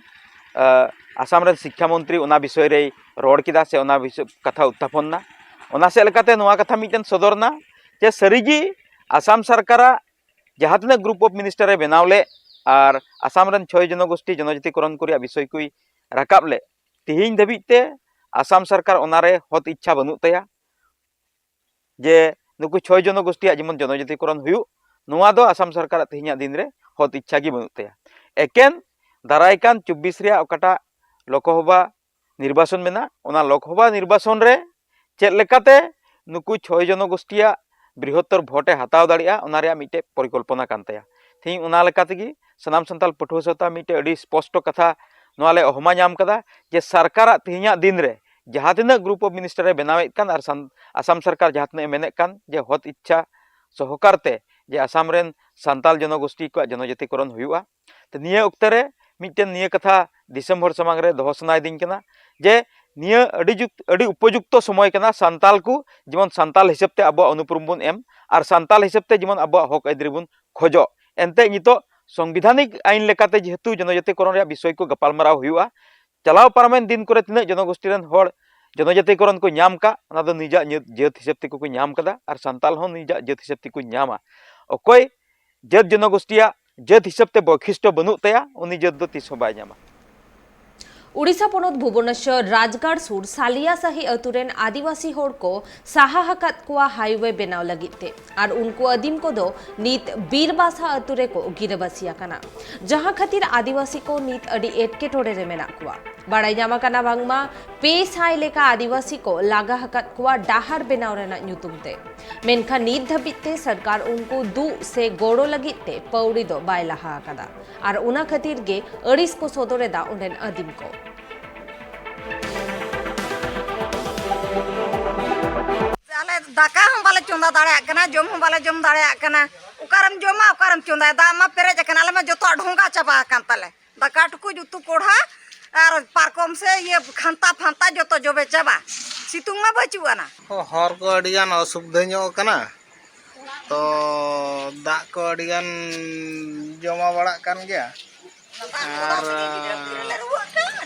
ᱟ, ᱟᱥᱟᱢ ᱨᱮᱱ ᱥᱤᱠᱠᱷᱟ ᱢᱚᱱᱛᱨᱤ ᱚᱱᱟ ᱵᱤᱥᱚᱭ ᱨᱮᱭ ᱨᱚᱲ ᱠᱮᱫᱟ ᱥᱮ ᱚᱱᱟ ᱵᱤᱥᱚᱭ ᱠᱟᱛᱷᱟ ᱩᱛᱛᱷᱟᱯᱚᱱ ᱱᱟ᱾ ᱚᱱᱟ ᱥᱮᱫ ᱞᱮᱠᱟᱛᱮ ᱱᱚᱣᱟ ᱠᱟᱛᱷᱟ ᱢᱤᱫᱴᱮᱱ ᱥᱚᱫᱚᱨ ᱱᱟ ᱡᱮ ᱥᱟᱹᱨᱤᱜᱮ ᱟᱥᱟᱢ ᱥᱚᱨᱠᱟᱨᱟᱜ ᱡᱟᱦᱟᱸ ᱛᱤᱱᱟᱹᱜ group of minister ᱮ ᱵᱮᱱᱟᱣ ᱞᱮᱫ ᱟᱨ ᱟᱥᱟᱢ ᱨᱮᱱ ᱪᱷᱚᱭ ᱡᱚᱱᱚᱜᱳᱥᱴᱤ ᱡᱚᱱᱚᱡᱟᱹᱛᱤᱠᱚᱨᱚᱱ ᱠᱚ ᱨᱮᱭᱟᱜ ᱵᱤᱥᱚᱭ ᱠᱚᱭ ᱨᱟᱠᱟᱵ ᱞᱮᱫ, ᱛᱮᱦᱮᱧ ᱫᱷᱟᱹᱵᱤᱡ ᱛᱮ ᱟᱥᱟᱢ ᱥᱚᱨᱠᱟᱨ ᱚᱱᱟᱨᱮ ᱦᱚᱛ ᱤᱪᱪᱷᱟ ᱵᱟᱹᱱᱩᱜ ᱛᱟᱭᱟ ᱡᱮ ᱱᱩᱠᱩ ᱪᱷᱚᱭ ᱡᱚᱱᱚᱜᱳᱥᱴᱤᱭᱟᱜ ᱡᱮᱢᱚᱱ ᱡᱚᱱᱚᱡᱟᱹᱛᱤᱠᱚᱨᱚᱱ ᱦᱩᱭᱩᱜ᱾ ᱱᱚᱣᱟ ᱫᱚ ᱟᱥᱟᱢ ᱥᱚᱨᱠᱟᱨᱟᱜ ᱛᱮᱦᱮᱧᱟᱜ ᱫᱤᱱ ᱨᱮ ᱦᱚᱛ ᱤᱪᱪᱷᱟ ᱜᱮ ᱵᱟᱹᱱᱩᱜ ᱛᱟᱭᱟ᱾ ᱮᱠᱮᱱ ᱫᱟᱨᱟᱭ ᱠᱟᱱ ᱪᱚᱵᱵᱤᱥ ᱨᱮᱭᱟᱜ ᱚᱠᱟᱴᱟᱜ ᱞᱳᱠᱥᱚᱵᱷᱟ ᱱᱤᱨᱵᱟᱪᱚᱱ ᱢᱮᱱᱟᱜ, ᱚᱱᱟ ᱞᱳᱠᱥᱚᱵᱷᱟ ᱱᱤᱨᱵᱟᱪᱚᱱ ᱨᱮ ᱪᱮᱫ ᱞᱮᱠᱟᱛᱮ ᱱᱩᱠᱩ ᱪᱷᱚᱭ ᱡᱚᱱᱚᱜᱳᱥᱴᱤᱭᱟᱜ ᱵᱨᱤᱦᱚᱛᱛᱚᱨ ᱵᱷᱳᱴ ᱮ ᱦᱟᱛᱟᱣ ᱫᱟᱲᱮᱭᱟᱜᱼᱟ, ᱚᱱᱟ ᱨᱮᱭᱟᱜ ᱢᱤᱫᱴᱮᱡ ᱯᱚᱨᱤᱠᱚᱞᱯᱚᱱᱟ ᱠᱟᱱ ᱛᱟᱭᱟ᱾ ᱛᱮᱦᱮᱧ ᱚᱱᱟ ᱞᱮᱠᱟ ᱛᱮᱜᱮ ᱥᱟᱱᱟᱢ ᱥᱟᱱᱛᱟᱲ ᱯᱟᱹᱴᱷᱩᱣᱟᱹ ᱥᱟᱶᱛᱟ ᱢᱤᱫᱴᱮᱡ ᱟᱹᱰᱤ ᱥᱯᱚᱥᱴᱚ ᱠᱟᱛᱷᱟ ᱱᱚᱣᱟ ᱞᱮ ᱚᱦᱚᱢᱟ ᱧᱟᱢ ᱠᱟᱫᱟ ᱡᱮ ᱥᱚᱨᱠᱟᱨᱟᱜ ᱛᱮᱦᱮᱧᱟᱜ ᱫᱤᱱ ᱨᱮ ᱡᱟᱦᱟᱸ ᱛᱤᱱᱟᱹᱜ group of minister ᱮ ᱵᱮᱱᱟᱣᱮᱫ ᱠᱟᱱ ᱟᱨ ᱥᱟᱱ-, ᱟᱥᱟᱢ ᱥᱚᱨᱠᱟᱨ ᱡᱟᱦᱟᱸ ᱛᱤᱱᱟᱹᱜ ᱮ ᱢᱮᱱᱮᱫ ᱠᱟᱱ ᱡᱮ ᱦᱚᱛ ᱤᱪᱪᱷᱟ ᱥᱚᱦᱚᱠᱟᱨ ᱛᱮ ᱡᱮ ᱟᱥᱟᱢ ᱨᱮᱱ ᱥᱟᱱᱛᱟᱲ ᱡᱚᱱᱚᱜᱳᱥᱴᱤ ᱠᱚᱣᱟᱜ ᱡᱚᱱᱚᱡᱟᱹᱛᱤᱠᱚᱨᱚᱱ ᱦᱩᱭᱩᱜᱼᱟ, ᱛᱚ ᱱᱤᱭᱟᱹ ᱚᱠᱛᱮ ᱨᱮ ᱢᱤᱫᱴᱮᱱ ᱱᱤᱭᱟᱹ ᱠᱟᱛᱷᱟ ᱫᱤᱥᱚᱢ ᱦᱚᱲ ᱥᱟᱢᱟᱝ ᱨᱮ ᱫᱚᱦᱚ ᱥᱟᱱᱟᱭᱮᱫᱤᱧ ᱠᱟᱱᱟ ᱡᱮ ᱱᱤᱭᱟᱹ ᱟᱹᱰᱤ ᱡᱩᱠ-, ᱟᱹᱰᱤ ᱩᱯᱚᱡᱩᱠᱛᱚ ᱥᱚᱢᱚᱭ ᱠᱟᱱᱟ ᱥᱟᱱᱛᱟᱞ ᱠᱚ ᱡᱮᱢᱚᱱ ᱥᱟᱱᱛᱟᱞ ᱦᱤᱥᱟᱹᱵ ᱛᱮ ᱟᱵᱚᱣᱟᱜ ᱚᱱᱩᱯᱨᱩᱢ ᱵᱚᱱ ᱮᱢ ᱟᱨ ᱥᱟᱱᱛᱟᱞ ᱦᱤᱥᱟᱹᱵ ᱛᱮ ᱡᱮᱢᱚᱱ ᱟᱵᱚᱣᱟᱜ ᱦᱚᱠ ᱟᱹᱭᱫᱟᱹᱨᱤ ᱵᱚᱱ ᱠᱷᱚᱡᱚᱜ᱾ ᱮᱱᱛᱮ ᱱᱤᱛᱚᱜ ᱥᱚᱝᱵᱤᱫᱷᱟᱱᱤᱠ ᱟᱭᱤᱱ ᱞᱮᱠᱟᱛᱮ ᱡᱮᱦᱮᱛᱩ ᱡᱚᱱᱚᱡᱟᱹᱛᱤᱠᱚᱨᱚᱱ ᱨᱮᱭᱟᱜ ᱵᱤᱥᱚᱭ ᱠᱚ ᱜᱟᱯᱟᱞᱢᱟᱨᱟᱣ ᱦᱩᱭᱩᱜᱼᱟ, ᱪᱟᱞᱟᱣ ᱯᱟᱨᱚᱢᱮᱱ ᱫᱤᱱ ᱠᱚᱨᱮ ᱛᱤᱱᱟᱹᱜ ᱡᱚᱱᱚᱜᱳᱥᱴᱤ ᱨᱮᱱ ᱦᱚᱲ ᱡᱚᱱᱚᱡᱟᱹᱛᱤᱠᱚᱨᱚᱱ ᱠᱚ ᱧᱟᱢ ᱠᱟᱜ, ᱚᱱᱟ ᱫᱚ ᱱᱤᱡᱟᱜ ᱡᱟᱹᱛ, ᱡᱟᱹᱛ ᱦᱤᱥᱟᱹᱵ ᱛᱮᱠᱚ ᱠᱚ ᱧᱟᱢ ᱠᱟᱫᱟ ᱟᱨ ᱥᱟᱱᱛᱟᱞ ᱦᱚᱸ ᱱᱤᱡᱟᱜ ᱡᱟᱹᱛ ᱦᱤᱥᱟᱹᱵ ᱛᱮᱠᱚ ᱧᱟᱢᱟ᱾ ᱚᱠᱚᱭ ᱡᱟᱹᱛ ᱡᱚᱱᱚᱜᱳᱥᱴᱤᱭᱟᱜ ᱡᱟᱹᱛ ᱦᱤᱥᱟᱹᱵ ᱛᱮ ᱵᱳᱭᱠᱷᱤᱥᱴᱚ ᱵᱟᱹᱱᱩᱜ ᱛᱟᱭᱟ, ᱩᱱᱤ ᱡᱟᱹᱛ ᱫᱚ ᱛᱤᱥ ᱦᱚᱸ ᱵᱟᱭ ᱧᱟᱢᱟ᱾ ᱩᱲᱤᱥᱥᱟ ᱯᱚᱱᱚᱛ ᱵᱷᱩᱵᱚᱱᱮᱥᱣᱚᱨ ᱨᱟᱡᱽᱜᱟᱲ ᱥᱩᱨ ᱥᱟᱞᱤᱭᱟ ᱥᱟᱦᱤ ᱟᱹᱛᱩ ᱨᱮᱱ ᱟᱹᱫᱤᱵᱟᱹᱥᱤ ᱦᱚᱲ ᱠᱚ ᱥᱟᱦᱟ ᱟᱠᱟᱫ ᱠᱚᱣᱟ ᱦᱟᱭᱣᱮ ᱵᱮᱱᱟᱣ ᱞᱟᱹᱜᱤᱫ ᱛᱮ, ᱟᱨ ᱩᱱᱠᱩ ᱟᱹᱫᱤᱢ ᱠᱚᱫᱚ ᱱᱤᱛ ᱵᱤᱨᱵᱟᱥᱟ ᱟᱹᱛᱩ ᱨᱮᱠᱚ ᱜᱤᱨᱟᱹᱵᱟᱹᱥᱤ ᱟᱠᱟᱱᱟ, ᱡᱟᱦᱟᱸ ᱠᱷᱟᱹᱛᱤᱨ ᱟᱹᱫᱤᱵᱟᱹᱥᱤ ᱠᱚ ᱱᱤᱛ ᱟᱹᱰᱤ ᱮᱴᱠᱮᱴᱚᱬᱮ ᱨᱮ ᱢᱮᱱᱟᱜ ᱠᱚᱣᱟ᱾ ᱵᱟᱲᱟᱭ ᱧᱟᱢ ᱟᱠᱟᱱᱟ ᱵᱟᱝᱢᱟ ᱯᱮ ᱥᱟᱭ ᱞᱮᱠᱟ ᱟᱹᱫᱤᱵᱟᱹᱥᱤ ᱠᱚ ᱞᱟᱜᱟ ᱟᱠᱟᱫ ᱠᱚᱣᱟ ᱰᱟᱦᱟᱨ ᱵᱮᱱᱟᱣ ᱨᱮᱱᱟᱜ ᱧᱩᱛᱩᱢ ᱛᱮ, ᱢᱮᱱᱠᱷᱟᱱ ᱱᱤᱛ ᱫᱷᱟᱹᱵᱤᱡ ᱛᱮ ᱥᱚᱨᱠᱟᱨ ᱩᱱᱠᱩ ᱫᱩᱜ ᱥᱮ ᱜᱚᱲᱚ ᱞᱟᱹᱜᱤᱫ ᱛᱮ ᱯᱟᱹᱣᱲᱤ ᱫᱚ ᱵᱟᱭ ᱞᱟᱦᱟ ᱟᱠᱟᱫᱟ᱾ ᱟᱨ ᱚᱱᱟ ᱠᱷᱟᱹᱛᱤᱨ ᱜᱮ ᱟᱹᱲᱤᱥ ᱠᱚ ᱥᱚᱫᱚᱨ ᱮᱫᱟ ᱚᱸᱰᱮᱱ ᱟᱹᱫᱤᱢ ᱠᱚ᱾ ᱟᱞᱮ ᱫᱟᱠᱟ ᱦᱚᱸ ᱵᱟᱞᱮ ᱪᱚᱸᱫᱟ ᱫᱟᱲᱮᱭᱟᱜ ᱠᱟᱱᱟ, ᱡᱚᱢ ᱦᱚᱸ ᱵᱟᱞᱮ ᱡᱚᱢ ᱫᱟᱲᱮᱭᱟᱜ ᱠᱟᱱᱟ᱾ ᱚᱠᱟᱨᱮᱢ ᱡᱚᱢᱟ, ᱚᱠᱟᱨᱮᱢ ᱪᱚᱸᱫᱟᱭᱟ? ᱫᱟᱜ ᱢᱟ ᱯᱮᱨᱮᱡ ᱟᱠᱟᱱ, ᱟᱞᱮ ᱢᱟ ᱡᱚᱛᱚᱣᱟᱜ ᱰᱷᱚᱸᱜᱟ ᱪᱟᱵᱟ ᱟᱠᱟᱱ ᱛᱟᱞᱮ᱾ ᱫᱟᱠᱟ ᱴᱩᱠᱩᱡ, ᱩᱛᱩ ᱠᱚᱲᱦᱟ ᱟᱨ ᱯᱟᱨᱠᱚᱢ ᱥᱮ ᱤᱭᱟᱹ ᱠᱷᱟᱱᱛᱟ ᱯᱷᱟᱱᱛᱟ ᱡᱚᱛᱚ ᱡᱚᱵᱮ ᱪᱟᱵᱟ᱾ ᱥᱤᱛᱩᱝ ᱢᱟ ᱵᱟᱹᱪᱩᱜ ᱟᱱᱟ᱾ ᱦᱚᱨ ᱠᱚ ᱟᱹᱰᱤ ᱜᱟᱱ ᱚᱥᱩᱵᱤᱫᱷᱟ ᱧᱚᱜ ᱟᱠᱟᱱᱟ, ᱛᱚ ᱫᱟᱜ ᱠᱚ ᱟᱹᱰᱤ ᱜᱟᱱ ᱡᱚᱢᱟ ᱵᱟᱲᱟᱜ ᱠᱟᱱ ᱜᱮᱭᱟ᱾ ᱟᱨ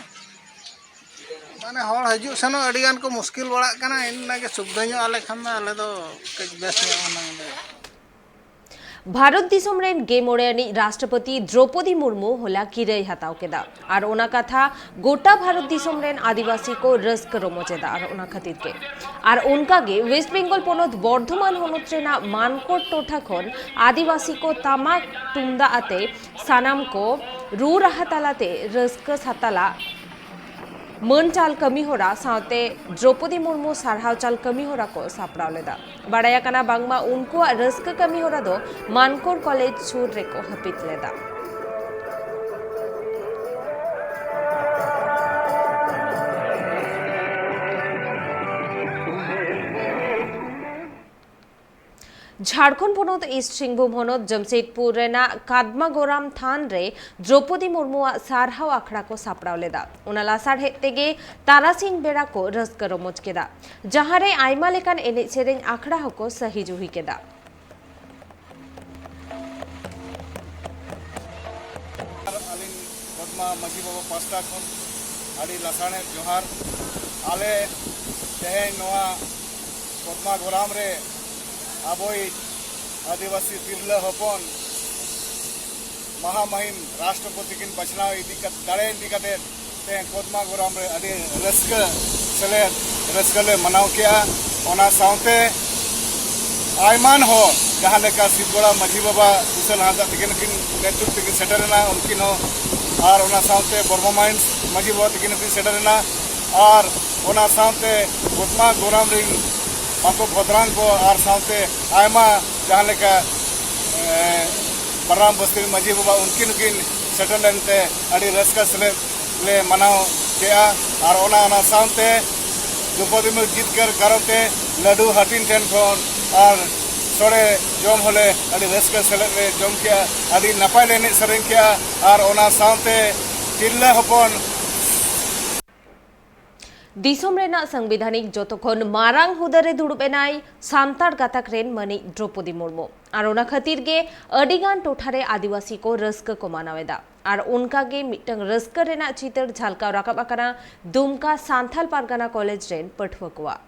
ᱢᱟᱱᱮ ᱦᱚᱲ ᱦᱤᱡᱩᱜ ᱥᱮᱱᱚᱜ ᱟᱹᱰᱤ ᱜᱟᱱ ᱠᱚ ᱢᱩᱥᱠᱤᱞ ᱵᱟᱲᱟᱜ ᱠᱟᱱᱟ᱾ ᱤᱱᱟᱹᱜᱮ ᱥᱩᱵᱤᱫᱷᱟ ᱧᱚᱜ ᱟᱞᱮ ᱠᱷᱟᱱ ᱫᱚ ᱟᱞᱮ ᱫᱚ ᱠᱟᱹᱡ ᱵᱮᱥ ᱧᱚᱜ ᱦᱩᱱᱟᱹᱝ ᱞᱮ᱾ ᱵᱷᱟᱨᱚᱛ ᱫᱤᱥᱚᱢ ᱨᱮᱱ ᱜᱮ ᱢᱚᱬᱮ ᱟᱹᱱᱤᱡ ᱨᱟᱥᱴᱨᱚᱯᱚᱛᱤ ᱫᱨᱚᱯᱚᱫᱤ ᱢᱩᱨᱢᱩ ᱦᱚᱞᱟ ᱠᱤᱨᱟᱹᱭ ᱦᱟᱛᱟᱣ ᱠᱮᱫᱟ᱾ ᱟᱨ ᱚᱱᱟ ᱠᱟᱛᱷᱟ ᱜᱚᱴᱟ ᱵᱷᱟᱨᱚᱛ ᱫᱤᱥᱚᱢ ᱨᱮᱱ ᱟᱹᱫᱤᱵᱟᱹᱥᱤ ᱠᱚ ᱨᱟᱹᱥᱠᱟᱹ ᱨᱚᱢᱚᱡᱽ ᱮᱫᱟ᱾ ᱟᱨ ᱚᱱᱟ ᱠᱷᱟᱹᱛᱤᱨ ᱜᱮ, ᱟᱨ ᱚᱱᱠᱟ ᱜᱮ ᱣᱮᱥᱴ ᱵᱮᱝᱜᱚᱞ ᱯᱚᱱᱚᱛ ᱵᱚᱨᱫᱷᱚᱢᱟᱱ ᱦᱚᱱᱚᱛ ᱨᱮᱱᱟᱜ ᱢᱟᱱᱠᱚᱲ ᱴᱚᱴᱷᱟ ᱠᱷᱚᱱ ᱟᱹᱫᱤᱵᱟᱹᱥᱤ ᱠᱚ ᱴᱟᱢᱟᱠ ᱛᱩᱢᱫᱟᱜ ᱟᱛᱮ ᱥᱟᱱᱟᱢ ᱠᱚ ᱨᱩ ᱨᱟᱦᱟ ᱛᱟᱞᱟᱛᱮ ᱨᱟᱹᱥᱠᱟᱹ ᱥᱟᱛᱟᱞᱟ ᱢᱟᱹᱱ ᱪᱟᱞ ᱠᱟᱹᱢᱤ ᱦᱚᱨᱟ ᱥᱟᱶᱛᱮ ᱫᱨᱚᱯᱚᱫᱤ ᱢᱩᱨᱢᱩ ᱥᱟᱨᱦᱟᱣ ᱪᱟᱞ ᱠᱟᱹᱢᱤ ᱦᱚᱨᱟ ᱠᱚ ᱥᱟᱯᱲᱟᱣ ᱞᱮᱫᱟ᱾ ᱵᱟᱲᱟᱭ ᱟᱠᱟᱱᱟ ᱵᱟᱝᱢᱟ ᱩᱱᱠᱩᱣᱟᱜ ᱨᱟᱹᱥᱠᱟᱹ ᱠᱟᱹᱢᱤ ᱦᱚᱨᱟ ᱫᱚ ᱢᱟᱱᱠᱚᱨ ᱠᱚᱞᱮᱡᱽ ᱥᱩᱨ ᱨᱮᱠᱚ ᱦᱟᱹᱯᱤᱫ ᱞᱮᱫᱟ᱾ ᱡᱷᱟᱲᱠᱷᱚᱸᱰ ᱯᱚᱱᱚᱛ ᱤᱥᱴ ᱥᱤᱝᱵᱷᱩᱢ ᱦᱚᱱᱚᱛ ᱡᱟᱢᱥᱮᱫᱽᱯᱩᱨ ᱨᱮᱱᱟᱜ ᱠᱟᱫᱢᱟᱜᱚᱨᱟᱢ ᱛᱷᱟᱱ ᱨᱮ ᱫᱨᱚᱯᱚᱫᱤ ᱢᱩᱨᱢᱩᱣᱟᱜ ᱥᱟᱨᱦᱟᱣ ᱟᱠᱷᱲᱟ ᱠᱚ ᱥᱟᱯᱲᱟᱣ ᱞᱮᱫᱟ᱾ ᱚᱱᱟ ᱞᱟᱥᱟᱲᱦᱮᱫ ᱛᱮᱜᱮ ᱛᱟᱨᱟᱥᱤᱧ ᱵᱮᱲᱟ ᱠᱚ ᱨᱟᱹᱥᱠᱟᱹ ᱨᱚᱢᱚᱡᱽ ᱠᱮᱫᱟ, ᱡᱟᱦᱟᱸ ᱨᱮ ᱟᱭᱢᱟ ᱞᱮᱠᱟᱱ ᱮᱱᱮᱡ ᱥᱮᱨᱮᱧ ᱟᱠᱷᱲᱟ ᱦᱚᱸᱠᱚ ᱥᱟᱹᱦᱤ ᱡᱩᱦᱤ ᱠᱮᱫᱟ᱾ ᱟᱹᱞᱤᱧ ᱠᱚᱫᱢᱟ ᱢᱟᱹᱡᱷᱤ ᱵᱟᱵᱟ ᱯᱟᱥᱴᱟ ᱠᱷᱚᱱ ᱟᱹᱰᱤ ᱞᱟᱥᱟᱲᱦᱮᱫ ᱡᱚᱦᱟᱨ᱾ ᱟᱞᱮ ᱛᱮᱦᱮᱧ ᱱᱚᱣᱟ ᱠᱚᱫᱢᱟ ᱜᱚᱨᱟᱢ ᱨᱮ ᱟᱵᱚᱭᱤᱡ ᱟᱹᱫᱤᱵᱟᱹᱥᱤ ᱛᱤᱨᱞᱟᱹ ᱦᱚᱯᱚᱱ ᱢᱟᱦᱟ ᱢᱟᱹᱦᱤᱢ ᱨᱟᱥᱴᱨᱚᱯᱚᱛᱤ ᱠᱤᱱ ᱵᱟᱪᱷᱱᱟᱣ ᱤᱫᱤ ᱠᱟᱛᱮ, ᱫᱟᱲᱮ ᱤᱫᱤ ᱠᱟᱛᱮ ᱛᱮᱦᱮᱧ ᱠᱚᱫᱢᱟ ᱜᱚᱨᱟᱢ ᱨᱮ ᱟᱹᱰᱤ ᱨᱟᱹᱥᱠᱟᱹ ᱥᱮᱞᱮᱫ, ᱨᱟᱹᱥᱠᱟᱹ ᱞᱮ ᱢᱟᱱᱟᱣ ᱠᱮᱜᱼᱟ᱾ ᱚᱱᱟ ᱥᱟᱶᱛᱮ ᱟᱭᱢᱟᱱ ᱦᱚᱲ, ᱡᱟᱦᱟᱸ ᱞᱮᱠᱟ ᱥᱤᱵᱽᱜᱚᱲᱟ ᱢᱟᱹᱡᱷᱤ ᱵᱟᱵᱟ ᱠᱩᱥᱟᱹᱞ ᱦᱟᱸᱥᱫᱟ ᱛᱤᱠᱤᱱ ᱦᱚᱸᱠᱤᱱ ᱱᱮᱛᱨᱤᱛᱵ ᱛᱮᱠᱤᱱ ᱥᱮᱴᱮᱨᱮᱱᱟ, ᱩᱱᱠᱤᱱ ᱦᱚᱸ, ᱟᱨ ᱚᱱᱟ ᱥᱟᱶᱛᱮ ᱵᱚᱨᱢᱟ ᱢᱟᱭᱤᱱᱥ ᱢᱟᱹᱡᱷᱤ ᱵᱟᱵᱟ ᱛᱤᱠᱤᱱ ᱦᱚᱸᱠᱤᱱ ᱥᱮᱴᱮᱨᱮᱱᱟ, ᱟᱨ ᱚᱱᱟ ᱥᱟᱶᱛᱮ ᱠᱚᱫᱢᱟ ᱜᱚᱨᱟᱢ ᱨᱤᱱ ᱵᱟᱠᱚ ᱵᱷᱚᱫᱨᱟᱱ ᱠᱚ ᱟᱨ ᱥᱟᱶᱛᱮ ᱟᱭᱢᱟ ᱡᱟᱦᱟᱸ ᱞᱮᱠᱟ, ᱮ, ᱵᱟᱨᱟᱢ ᱵᱟᱥᱛᱤ ᱨᱤᱱ ᱢᱟᱹᱡᱷᱤ ᱵᱟᱵᱟ ᱩᱱᱠᱤᱱ ᱦᱚᱸᱠᱤᱱ ᱥᱮᱴᱮᱨ ᱞᱮᱱᱛᱮ ᱟᱹᱰᱤ ᱨᱟᱹᱥᱠᱟᱹ ᱥᱮᱞᱮᱫ ᱞᱮ ᱢᱟᱱᱟᱣ ᱠᱮᱜᱼᱟ᱾ ᱟᱨ ᱚᱱᱟ, ᱚᱱᱟ ᱥᱟᱶᱛᱮ ᱫᱨᱚᱯᱚᱫᱤ ᱢᱩᱨᱢᱩ ᱡᱤᱛᱠᱟᱹᱨ ᱠᱟᱨᱚᱱ ᱛᱮ ᱞᱟᱹᱰᱩ ᱦᱟᱹᱴᱤᱧ ᱴᱷᱮᱱ ᱠᱷᱚᱱ ᱟᱨ ᱥᱚᱲᱮ ᱡᱚᱢ ᱦᱚᱸᱞᱮ ᱟᱹᱰᱤ ᱨᱟᱹᱥᱠᱟᱹ ᱥᱮᱞᱮᱫ ᱞᱮ ᱡᱚᱢ ᱠᱮᱜᱼᱟ᱾ ᱟᱹᱰᱤ ᱱᱟᱯᱟᱭ ᱞᱮ ᱮᱱᱮᱡ ᱥᱮᱨᱮᱧ ᱠᱮᱜᱼᱟ᱾ ᱟᱨ ᱚᱱᱟ ᱥᱟᱶᱛᱮ ᱛᱤᱨᱞᱟᱹ ᱦᱚᱯᱚᱱ ᱫᱤᱥᱚᱢ ᱨᱮᱱᱟᱜ ᱥᱟᱝᱵᱤᱫᱷᱟᱱᱤᱠ ᱡᱚᱛᱚ ᱠᱷᱚᱱ ᱢᱟᱨᱟᱝ ᱦᱩᱫᱟᱹ ᱨᱮ ᱫᱩᱲᱩᱵ ᱮᱱᱟᱭ ᱥᱟᱱᱛᱟᱲ ᱜᱟᱛᱟᱠ ᱨᱮᱱ ᱢᱟᱹᱱᱤᱡ ᱫᱨᱚᱯᱚᱫᱤ ᱢᱩᱨᱢᱩ᱾ ᱟᱨ ᱚᱱᱟ ᱠᱷᱟᱹᱛᱤᱨ ᱜᱮ ᱟᱹᱰᱤ ᱜᱟᱱ ᱴᱚᱴᱷᱟ ᱨᱮ ᱟᱹᱫᱤᱵᱟᱹᱥᱤ ᱠᱚ ᱨᱟᱹᱥᱠᱟᱹ ᱠᱚ ᱢᱟᱱᱟᱣ ᱮᱫᱟ᱾ ᱟᱨ ᱚᱱᱠᱟ ᱜᱮ ᱢᱤᱫᱴᱟᱝ ᱨᱟᱹᱥᱠᱟᱹ ᱨᱮᱱᱟᱜ ᱪᱤᱛᱟᱹᱨ ᱡᱷᱟᱞᱠᱟᱣ ᱨᱟᱠᱟᱵ ᱟᱠᱟᱱᱟ ᱫᱩᱢᱠᱟ ᱥᱟᱱᱛᱟᱞ ᱯᱟᱨᱜᱟᱱᱟ ᱠᱚᱞᱮᱡᱽ ᱨᱮᱱ ᱯᱟᱹᱴᱷᱩᱣᱟᱹ ᱠᱚᱣᱟᱜ᱾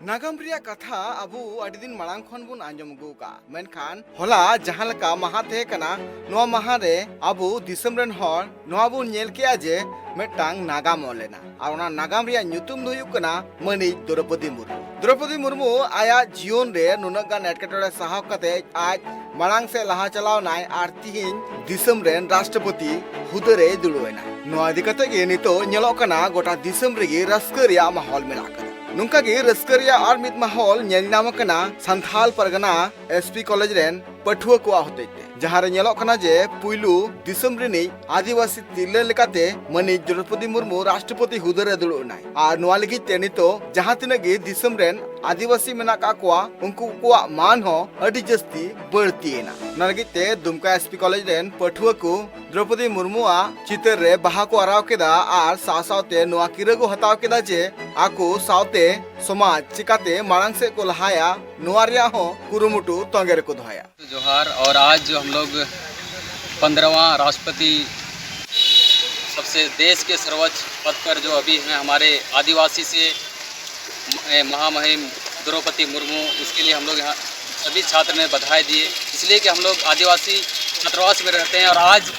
ᱱᱟᱜᱟᱢ ᱨᱮᱭᱟᱜ ᱠᱟᱛᱷᱟ ᱟᱵᱚ ᱟᱹᱰᱤ ᱫᱤᱱ ᱢᱟᱲᱟᱝ ᱠᱷᱚᱱ ᱵᱚᱱ ᱟᱸᱡᱚᱢ ᱟᱹᱜᱩ ᱟᱠᱟᱫᱼᱟ, ᱢᱮᱱᱠᱷᱟᱱ ᱦᱚᱞᱟ ᱡᱟᱦᱟᱸ ᱞᱮᱠᱟ ᱢᱟᱦᱟ ᱛᱟᱦᱮᱸ ᱠᱟᱱᱟ, ᱱᱚᱣᱟ ᱢᱟᱦᱟ ᱨᱮ ᱟᱵᱚ ᱫᱤᱥᱚᱢ ᱨᱮᱱ ᱦᱚᱲ ᱱᱚᱣᱟ ᱵᱚᱱ ᱧᱮᱞ ᱠᱮᱜᱼᱟ ᱡᱮ ᱢᱤᱫᱴᱟᱝ ᱱᱟᱜᱟᱢ ᱚᱞ ᱮᱱᱟ, ᱟᱨ ᱚᱱᱟ ᱱᱟᱜᱟᱢ ᱨᱮᱭᱟᱜ ᱧᱩᱛᱩᱢ ᱫᱚ ᱦᱩᱭᱩᱜ ᱠᱟᱱᱟ ᱢᱟᱹᱱᱤᱡ ᱫᱨᱚᱯᱚᱫᱤ ᱢᱩᱨᱢᱩ᱾ ᱫᱨᱚᱯᱚᱫᱤ ᱢᱩᱨᱢᱩ ᱟᱭᱟᱜ ᱡᱤᱭᱚᱱ ᱨᱮ ᱱᱩᱱᱟᱹᱜ ᱜᱟᱱ ᱮᱴᱠᱮᱴᱚᱬᱮ ᱥᱟᱦᱟᱣ ᱠᱟᱛᱮ ᱟᱡ ᱢᱟᱲᱟᱝ ᱥᱮᱫ ᱞᱟᱦᱟ ᱪᱟᱞᱟᱣ ᱮᱱᱟᱭ ᱟᱨ ᱛᱤᱦᱤᱧ ᱫᱤᱥᱚᱢ ᱨᱮᱱ ᱨᱟᱥᱴᱨᱚᱯᱚᱛᱤ ᱦᱩᱫᱟᱹ ᱨᱮᱭ ᱫᱩᱲᱩᱵ ᱮᱱᱟ᱾ ᱱᱚᱣᱟ ᱤᱫᱤ ᱠᱟᱛᱮ ᱜᱮ ᱱᱤᱛᱚᱜ ᱧᱮᱞᱚᱜ ᱠᱟᱱᱟ ᱜᱚᱴᱟ ᱫᱤᱥᱚᱢ ᱨᱮᱜᱮ ᱨᱟᱹᱥᱠᱟᱹ ᱨᱮᱭᱟᱜ ᱢᱟᱦᱚᱞ ᱢᱮᱱᱟᱜ ᱟᱠᱟᱫᱟ᱾ ᱱᱚᱝᱠᱟ ᱜᱮ ᱨᱟᱹᱥᱠᱟᱹ ᱨᱮᱭᱟᱜ ᱟᱨ ᱢᱤᱫ ᱢᱟᱦᱚᱞ ᱧᱮᱞ ᱧᱟᱢ ᱟᱠᱟᱱᱟ ᱥᱟᱱᱛᱷᱟᱞ ᱯᱟᱨᱜᱟᱱᱟ ᱮᱥ ᱯᱤ ᱠᱚᱞᱮᱡᱽ ᱨᱮᱱ ᱯᱟᱹᱴᱷᱩᱣᱟᱹ ᱠᱚᱣᱟᱜ ᱦᱚᱛᱮᱡ ᱛᱮ, ᱡᱟᱦᱟᱸ ᱨᱮ ᱧᱮᱞᱚᱜ ᱠᱟᱱᱟ ᱡᱮ ᱯᱩᱭᱞᱩ ᱫᱤᱥᱚᱢ ᱨᱤᱱᱤᱡ ᱟᱹᱫᱤᱵᱟᱹᱥᱤ ᱛᱤᱨᱞᱟᱹ ᱞᱮᱠᱟᱛᱮ ᱢᱟᱹᱱᱤᱡ ᱫᱨᱚᱯᱚᱫᱤ ᱢᱩᱨᱢᱩ ᱨᱟᱥᱴᱨᱚᱯᱚᱛᱤ ᱦᱩᱫᱟᱹ ᱨᱮ ᱫᱩᱲᱩᱵ ᱮᱱᱟᱭ᱾ ᱟᱨ ᱱᱚᱣᱟ ᱞᱟᱹᱜᱤᱫ ᱛᱮ ᱱᱤᱛᱚᱜ ᱡᱟᱦᱟᱸ ᱛᱤᱱᱟᱹᱜ ᱜᱮ ᱫᱤᱥᱚᱢ ᱨᱮᱱ ᱟᱹᱫᱤᱵᱟᱹᱥᱤ ᱢᱮᱱᱟᱜ ᱠᱟᱜ ᱠᱚᱣᱟ, ᱩᱱᱠᱩ ᱠᱚᱣᱟᱜ ᱢᱟᱱ ᱦᱚᱸ ᱟᱹᱰᱤ ᱡᱟᱹᱥᱛᱤ ᱵᱟᱹᱲᱛᱤ ᱮᱱᱟ᱾ ᱚᱱᱟ ᱞᱟᱹᱜᱤᱫ ᱛᱮ ᱫᱩᱢᱠᱟ ᱮᱥ ᱯᱤ ᱠᱚᱞᱮᱡᱽ ᱨᱮᱱ ᱯᱟᱹᱴᱷᱩᱣᱟᱹ ᱠᱚ ᱫᱨᱚᱯᱚᱫᱤ ᱢᱩᱨᱢᱩᱣᱟᱜ ᱪᱤᱛᱟᱹᱨ ᱨᱮ ᱵᱟᱦᱟ ᱠᱚ ᱟᱨᱟᱣ ᱠᱮᱫᱟ ᱟᱨ ᱥᱟᱶ ᱥᱟᱶᱛᱮ ᱱᱚᱣᱟ ᱠᱤᱨᱟᱹ ᱠᱚ ᱦᱟᱛᱟᱣ ᱠᱮᱫᱟ ᱡᱮ ᱟᱠᱚ ᱥᱟᱶᱛᱮ ᱥᱚᱢᱟᱡᱽ ᱪᱤᱠᱟᱛᱮ ᱢᱟᱲᱟᱝ ᱥᱮᱫ ᱠᱚ ᱞᱟᱦᱟᱭᱟ, ᱱᱚᱣᱟ ᱨᱮᱭᱟᱜ ᱦᱚᱸ ᱠᱩᱨᱩᱢᱩᱴᱩ ᱛᱚᱸᱜᱮ ᱨᱮᱠᱚ ᱫᱚᱦᱚᱭᱟ᱾ जोहार। और आज जो हम लोग पंद्रहवाँ राष्ट्रपति, सबसे देश के सर्वोच्च पद पर जो अभी हैं हमारे आदिवासी से, ए, महामहिम द्रौपदी मुर्मू, उसके लिए हम लोग यहाँ सभी छात्र ने बधाई दिए, इसलिए कि हम लोग आदिवासी छात्रावास में रहते हैं और आज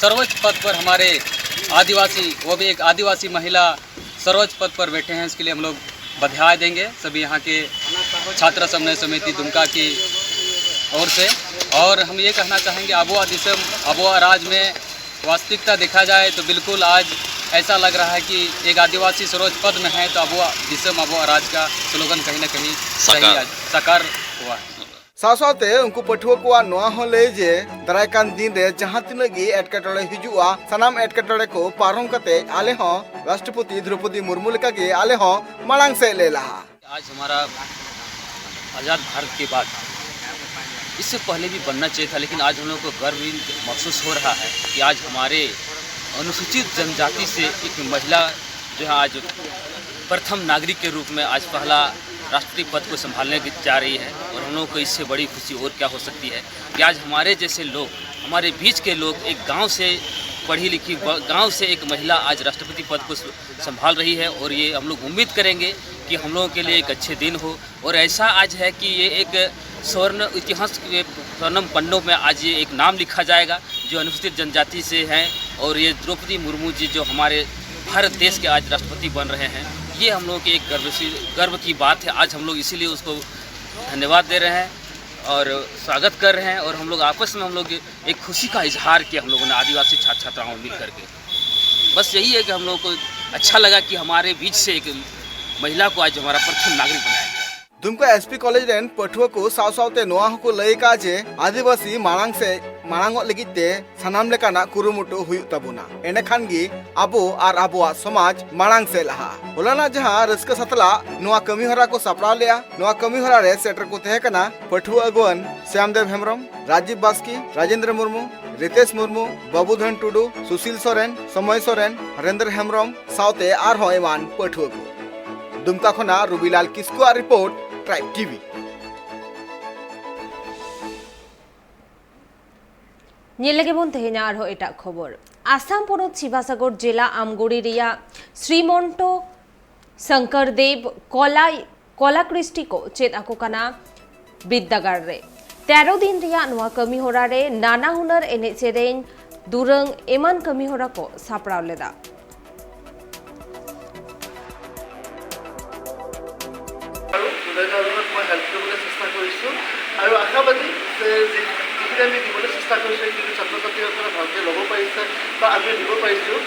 सर्वोच्च पद पर हमारे आदिवासी, वो भी एक आदिवासी महिला सर्वोच्च पद पर बैठे हैं, इसके लिए हम लोग बधाई देंगे सभी यहाँ के छात्र समन्वय समिति दुमका की ओर से। और हम ये कहना चाहेंगे, आबोआ दिसम, आबोआ राज में वास्तविकता देखा जाए तो बिल्कुल आज ऐसा लग रहा है कि एक आदिवासी सर्वोच्च पद में है, तो आबोआ दिसम, आबोआ राज का स्लोगन कहीं ना कहीं सही साकार। आज साकार हुआ है। ᱥᱟᱶ ᱥᱟᱶᱛᱮ ᱩᱱᱠᱩ ᱯᱟᱹᱴᱷᱩᱣᱟᱹ ᱠᱚᱣᱟᱜ ᱱᱚᱣᱟ ᱦᱚᱸ ᱞᱟᱹᱭ ᱡᱮ ᱫᱟᱨᱟᱭ ᱠᱟᱱ ᱫᱤᱱ ᱨᱮ ᱡᱟᱦᱟᱸ ᱛᱤᱱᱟᱹᱜ ᱜᱮ ᱮᱴᱠᱮᱴᱚᱬᱮ ᱦᱤᱡᱩᱜᱼᱟ, ᱥᱟᱱᱟᱢ ᱮᱴᱠᱮᱴᱚᱬᱮ ᱠᱚ ᱯᱟᱨᱚᱢ ᱠᱟᱛᱮ ᱟᱞᱮ ᱦᱚᱸ ᱨᱟᱥᱴᱨᱚᱯᱚᱛᱤ ᱫᱨᱚᱯᱚᱫᱤ ᱢᱩᱨᱢᱩ ᱞᱮᱠᱟᱜᱮ ᱟᱞᱮ ᱦᱚᱸ ᱢᱟᱲᱟᱝ ᱥᱮᱫ ᱞᱮ ᱞᱟᱦᱟᱜᱼᱟ᱾ आज हमारा आज़ाद भारत के बाद, इससे पहले भी बनना चाहिए था, लेकिन आज हम लोगों को गर्व भी महसूस हो रहा है कि आज हमारे अनुसूचित जनजाति से एक महिला जो है आज प्रथम नागरिक के रूप में आज पहला राष्ट्रपति पद को संभालने की जा रही है और हम लोगों को इससे बड़ी खुशी और क्या हो सकती है कि आज हमारे जैसे लोग, हमारे बीच के लोग, एक गांव से पढ़ी लिखी ब-, गांव से एक महिला आज राष्ट्रपति पद को स-, संभाल रही है और ये हम लोग उम्मीद करेंगे कि हम लोगों के लिए एक अच्छे दिन हो। और ऐसा आज है कि ये एक स्वर्ण इतिहास के स्वर्णम पन्नों में आज ये एक नाम लिखा जाएगा, जो अनुसूचित जनजाति से हैं। और ये द्रौपदी मुर्मू जी, जो हमारे भारत देश के आज राष्ट्रपति बन रहे हैं, ये हम लोगों के एक गर्व सी गर्व की बात है। आज हम लोग इसीलिए उसको धन्यवाद दे रहे हैं और स्वागत कर रहे हैं। और हम लोग आपस में हम लोग एक खुशी का इजहार किया हम लोगों ने, आदिवासी छात्र छात्राओं मिल करके। बस यही है कि हम लोगों को अच्छा लगा कि हमारे बीच से एक महिला को आज हमारा प्रथम नागरिक बनाया गया। दुमका एसपी कॉलेज ᱨᱮᱱ ᱯᱟᱹᱴᱷᱩᱣᱟᱹ ᱠᱚ ᱥᱟᱶ ᱥᱟᱶᱛᱮ ᱱᱚᱣᱟ ᱦᱚᱸᱠᱚ ᱞᱟᱹᱭ ᱟᱠᱟᱫᱼᱟ ᱡᱮ ᱟᱹᱫᱤᱵᱟᱹᱥᱤ ᱢᱟᱲᱟᱝ ᱥᱮᱫ ᱢᱟᱲᱟᱝᱚᱜ ᱞᱟᱹᱜᱤᱫ ᱛᱮ ᱥᱟᱱᱟᱢ ᱞᱮᱠᱟᱱᱟᱜ ᱠᱩᱨᱩᱢᱩᱴᱩ ᱦᱩᱭᱩᱜ ᱛᱟᱵᱚᱱᱟ᱾ ᱮᱸᱰᱮᱠᱷᱟᱱ ᱜᱮ ᱟᱵᱚ ᱟᱨ ᱟᱵᱚᱣᱟᱜ ᱥᱚᱢᱟᱡᱽ ᱢᱟᱲᱟᱝ ᱥᱮᱫ ᱞᱟᱦᱟᱜᱼᱟ᱾ ᱦᱚᱞᱟᱱᱟᱜ ᱡᱟᱦᱟᱸ ᱨᱟᱹᱥᱠᱟᱹ ᱥᱟᱛᱞᱟᱜ ᱱᱚᱣᱟ ᱠᱟᱹᱢᱤ ᱦᱚᱨᱟ ᱠᱚ ᱥᱟᱯᱲᱟᱣ ᱞᱮᱫᱼᱟ, ᱱᱚᱣᱟ ᱠᱟᱹᱢᱤ ᱦᱚᱨᱟ ᱨᱮ ᱥᱮᱴᱮᱨ ᱠᱚ ᱛᱟᱦᱮᱸ ᱠᱟᱱᱟ ᱯᱟᱹᱴᱷᱩᱣᱟᱹ ᱟᱹᱜᱩᱣᱟᱹᱱ ᱥᱭᱟᱢᱫᱮᱵ ᱦᱮᱢᱵᱨᱚᱢ, ᱨᱟᱡᱤᱵ ᱵᱟᱥᱠᱮ, ᱨᱟᱡᱮᱱᱫᱨᱚ ᱢᱩᱨᱢᱩ, ᱨᱤᱛᱮᱥ ᱢᱩᱨᱢᱩ, ᱵᱟᱵᱩᱫᱷᱚᱱ ᱴᱩᱰᱩ, ᱥᱩᱥᱤᱞ ᱥᱚᱨᱮᱱ, ᱥᱚᱢᱚᱭ ᱥᱚᱨᱮᱱ, ᱦᱚᱨᱮᱱᱫᱨᱚ ᱦᱮᱢᱵᱨᱚᱢ ᱥᱟᱶᱛᱮ ᱟᱨᱦᱚᱸ ᱮᱢᱟᱱ ᱯᱟᱹᱴᱷᱩᱣᱟᱹ ᱠᱚ᱾ ᱫᱩᱢᱠᱟ ᱠᱷᱚᱱᱟᱜ ᱨᱚᱵᱤᱞᱟᱞ ᱠᱤᱥᱠᱩᱣᱟᱜ ᱨᱤᱯᱳᱨᱴ, ᱴᱨᱟᱭᱤᱵᱽ ᱴᱤᱵᱷᱤ᱾ ᱧᱮᱞ ᱞᱮᱜᱮ ᱵᱚᱱ ᱛᱮᱦᱮᱧᱟᱜ ᱟᱨᱦᱚᱸ ᱮᱴᱟᱜ ᱠᱷᱚᱵᱚᱨ᱾ ᱟᱥᱟᱢ ᱯᱚᱱᱚᱛ ᱥᱤᱵᱟᱥᱟᱜᱚᱨ ᱡᱮᱞᱟ ᱟᱢᱜᱩᱲᱤ ᱨᱮᱭᱟᱜ ᱥᱨᱤᱢᱚᱱᱛᱚ ᱥᱚᱝᱠᱚᱨ ᱫᱮᱵ ᱠᱚᱞᱟ, ᱠᱚᱞᱟ ᱠᱨᱤᱥᱴᱤ ᱠᱚ ᱪᱮᱫ ᱟᱠᱚ ᱠᱟᱱᱟ ᱵᱤᱨᱫᱟᱹᱜᱟᱲ ᱨᱮ᱾ ᱛᱮᱨᱚ ᱫᱤᱱ ᱨᱮᱭᱟᱜ ᱱᱚᱣᱟ ᱠᱟᱹᱢᱤ ᱦᱚᱨᱟ ᱨᱮ ᱱᱟᱱᱟ ᱦᱩᱱᱟᱹᱨ ᱮᱱᱮᱡ ᱥᱮᱨᱮᱧ, ᱫᱩᱨᱟᱹᱝ ᱮᱢᱟᱱ ᱠᱟᱹᱢᱤ ᱦᱚᱨᱟ ᱠᱚ ᱥᱟᱯᱲᱟᱣ ᱞᱮᱫᱟ᱾ আৰু বুজাই দিয়া ধৰণত মই হেল্প কৰিবলৈ চেষ্টা কৰিছোঁ আৰু আশাবাদী যে যি- যিখিনি আমি দিবলৈ চেষ্টা কৰিছোঁ, সেইখিনি ছাত্ৰ ছাত্ৰীসকলে ভালকৈ ল'ব পাৰিছে বা আমিও দিব পাৰিছোঁ।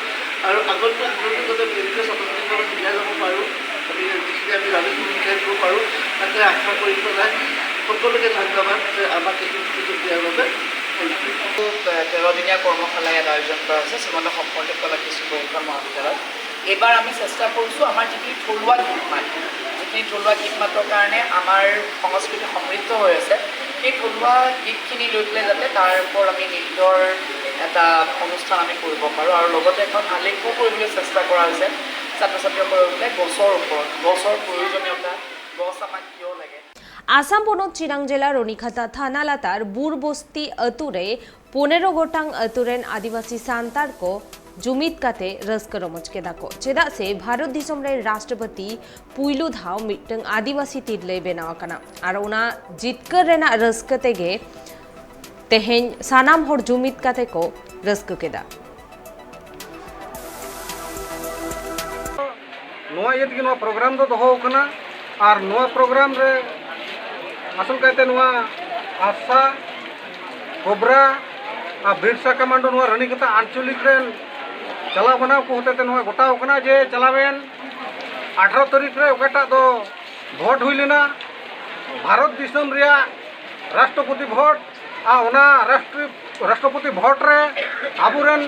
আৰু আগতকৈ আগলৈকে যাতে আমি এনেকৈ ছাত্ৰ ছাত্ৰীসকলক মিলাই ল'ব পাৰোঁ, আমি যিখিনি আমি জানো সেইখিনি মিলাই দিব পাৰোঁ, তাকে আশা কৰি পেলাই সকলোকে ধন্যবাদ যে আমাক এইখিনি সুযোগ দিয়াৰ বাবে। তেৰ দিনীয়া কৰ্মশালা ইয়াত আয়োজন কৰা হৈছে শ্ৰীমন্ত শংকৰদেৱ কলা কৃষ্টি বহুলভাৰ মহাবিদ্যালয়ত। এইবাৰ আমি চেষ্টা কৰিছোঁ আমাৰ যিখিনি থলুৱা গীত মাত, যিখিনি থলুৱা গীত মাতৰ কাৰণে আমাৰ সংস্কৃতি সমৃদ্ধ হৈ আছে, সেই থলুৱা গীতখিনি লৈ পেলাই যাতে তাৰ ওপৰত আমি নৃত্যৰ এটা অনুষ্ঠান আমি কৰিব পাৰোঁ আৰু লগতে এখন আলেখো কৰিবলৈ চেষ্টা কৰা হৈছে ছাত্ৰ ছাত্ৰীসকলৰ বাবে গছৰ ওপৰত, গছৰ প্ৰয়োজনীয়তা, গছ আমাক কিয় লাগে। আসাম পনর চিরাং জেলার রনিখাতা থানা লাতার বুরবস্তি আতুরে পনেরো গোটাং আতুরেন আদিবাসী সান্তার কো ᱡᱩᱢᱤᱫ ᱠᱟᱛᱮ ᱨᱟᱹᱥᱠᱟᱹ ᱨᱚᱢᱚᱡᱽ ᱠᱮᱫᱟ ᱠᱚ᱾ ᱪᱮᱫᱟᱜ ᱥᱮ ᱵᱷᱟᱨᱚᱛ ᱫᱤᱥᱚᱢ ᱨᱮᱱ ᱨᱟᱥᱴᱨᱚᱯᱚᱛᱤ ᱯᱩᱭᱞᱩ ᱫᱷᱟᱣ ᱢᱤᱫᱴᱟᱝ ᱟᱹᱫᱤᱵᱟᱹᱥᱤ ᱛᱤᱨᱞᱟᱹᱭ ᱵᱮᱱᱟᱣ ᱟᱠᱟᱱᱟ᱾ ᱟᱨ ᱚᱱᱟ ᱡᱤᱛᱠᱟᱹᱨ ᱨᱮᱱᱟᱜ ᱨᱟᱹᱥᱠᱟᱹ ᱛᱮᱜᱮ ᱛᱮᱦᱮᱧ ᱥᱟᱱᱟᱢ ᱦᱚᱲ ᱡᱩᱢᱤᱫ ᱠᱟᱛᱮ ᱠᱚ ᱨᱟᱹᱥᱠᱟᱹ ᱠᱮᱫᱟ᱾ ᱱᱚᱣᱟ ᱤᱭᱟᱹ ᱛᱮᱜᱮ ᱱᱚᱣᱟ ᱯᱨᱳᱜᱨᱟᱢ ᱫᱚ ᱫᱚᱦᱚ ᱟᱠᱟᱱᱟ᱾ ᱟᱨ ᱱᱚᱣᱟ ᱯᱨᱳᱜᱨᱟᱢ ᱨᱮ ᱟᱥᱚᱞ ᱠᱟᱭᱛᱮ ᱱᱚᱣᱟ ᱟᱥᱟ, ᱠᱳᱵᱨᱟ ᱟᱨ ᱵᱤᱨᱥᱟ ᱠᱟᱢᱟᱱᱰᱳ ᱱᱚᱣᱟ ᱨᱟᱱᱤᱠᱟᱛᱟ ᱟᱧᱪᱚᱞᱤᱠ ᱨᱮᱱ ᱪᱟᱞᱟᱣ ᱵᱟᱱᱟᱣ ᱠᱚ ᱦᱚᱛᱮᱛᱮ ᱱᱚᱣᱟ ᱜᱚᱴᱟᱣ ᱠᱟᱱᱟ ᱡᱮ ᱪᱟᱞᱟᱣᱮᱱ ᱟᱴᱷᱨᱚ ᱛᱟᱹᱨᱤᱠᱷ ᱨᱮ ᱚᱠᱟᱴᱟᱜ ᱫᱚ ᱵᱷᱳᱴ ᱦᱩᱭ ᱞᱮᱱᱟ ᱵᱷᱟᱨᱚᱛ ᱫᱤᱥᱚᱢ ᱨᱮᱭᱟᱜ ᱨᱟᱥᱴᱨᱚᱯᱚᱛᱤ ᱵᱷᱳᱴ, ᱟᱨ ᱚᱱᱟ ᱨᱟᱥᱴᱨᱤ ᱨᱟᱥᱴᱨᱚᱯᱚᱛᱤ ᱵᱷᱳᱴ ᱨᱮ ᱟᱵᱚᱨᱮᱱ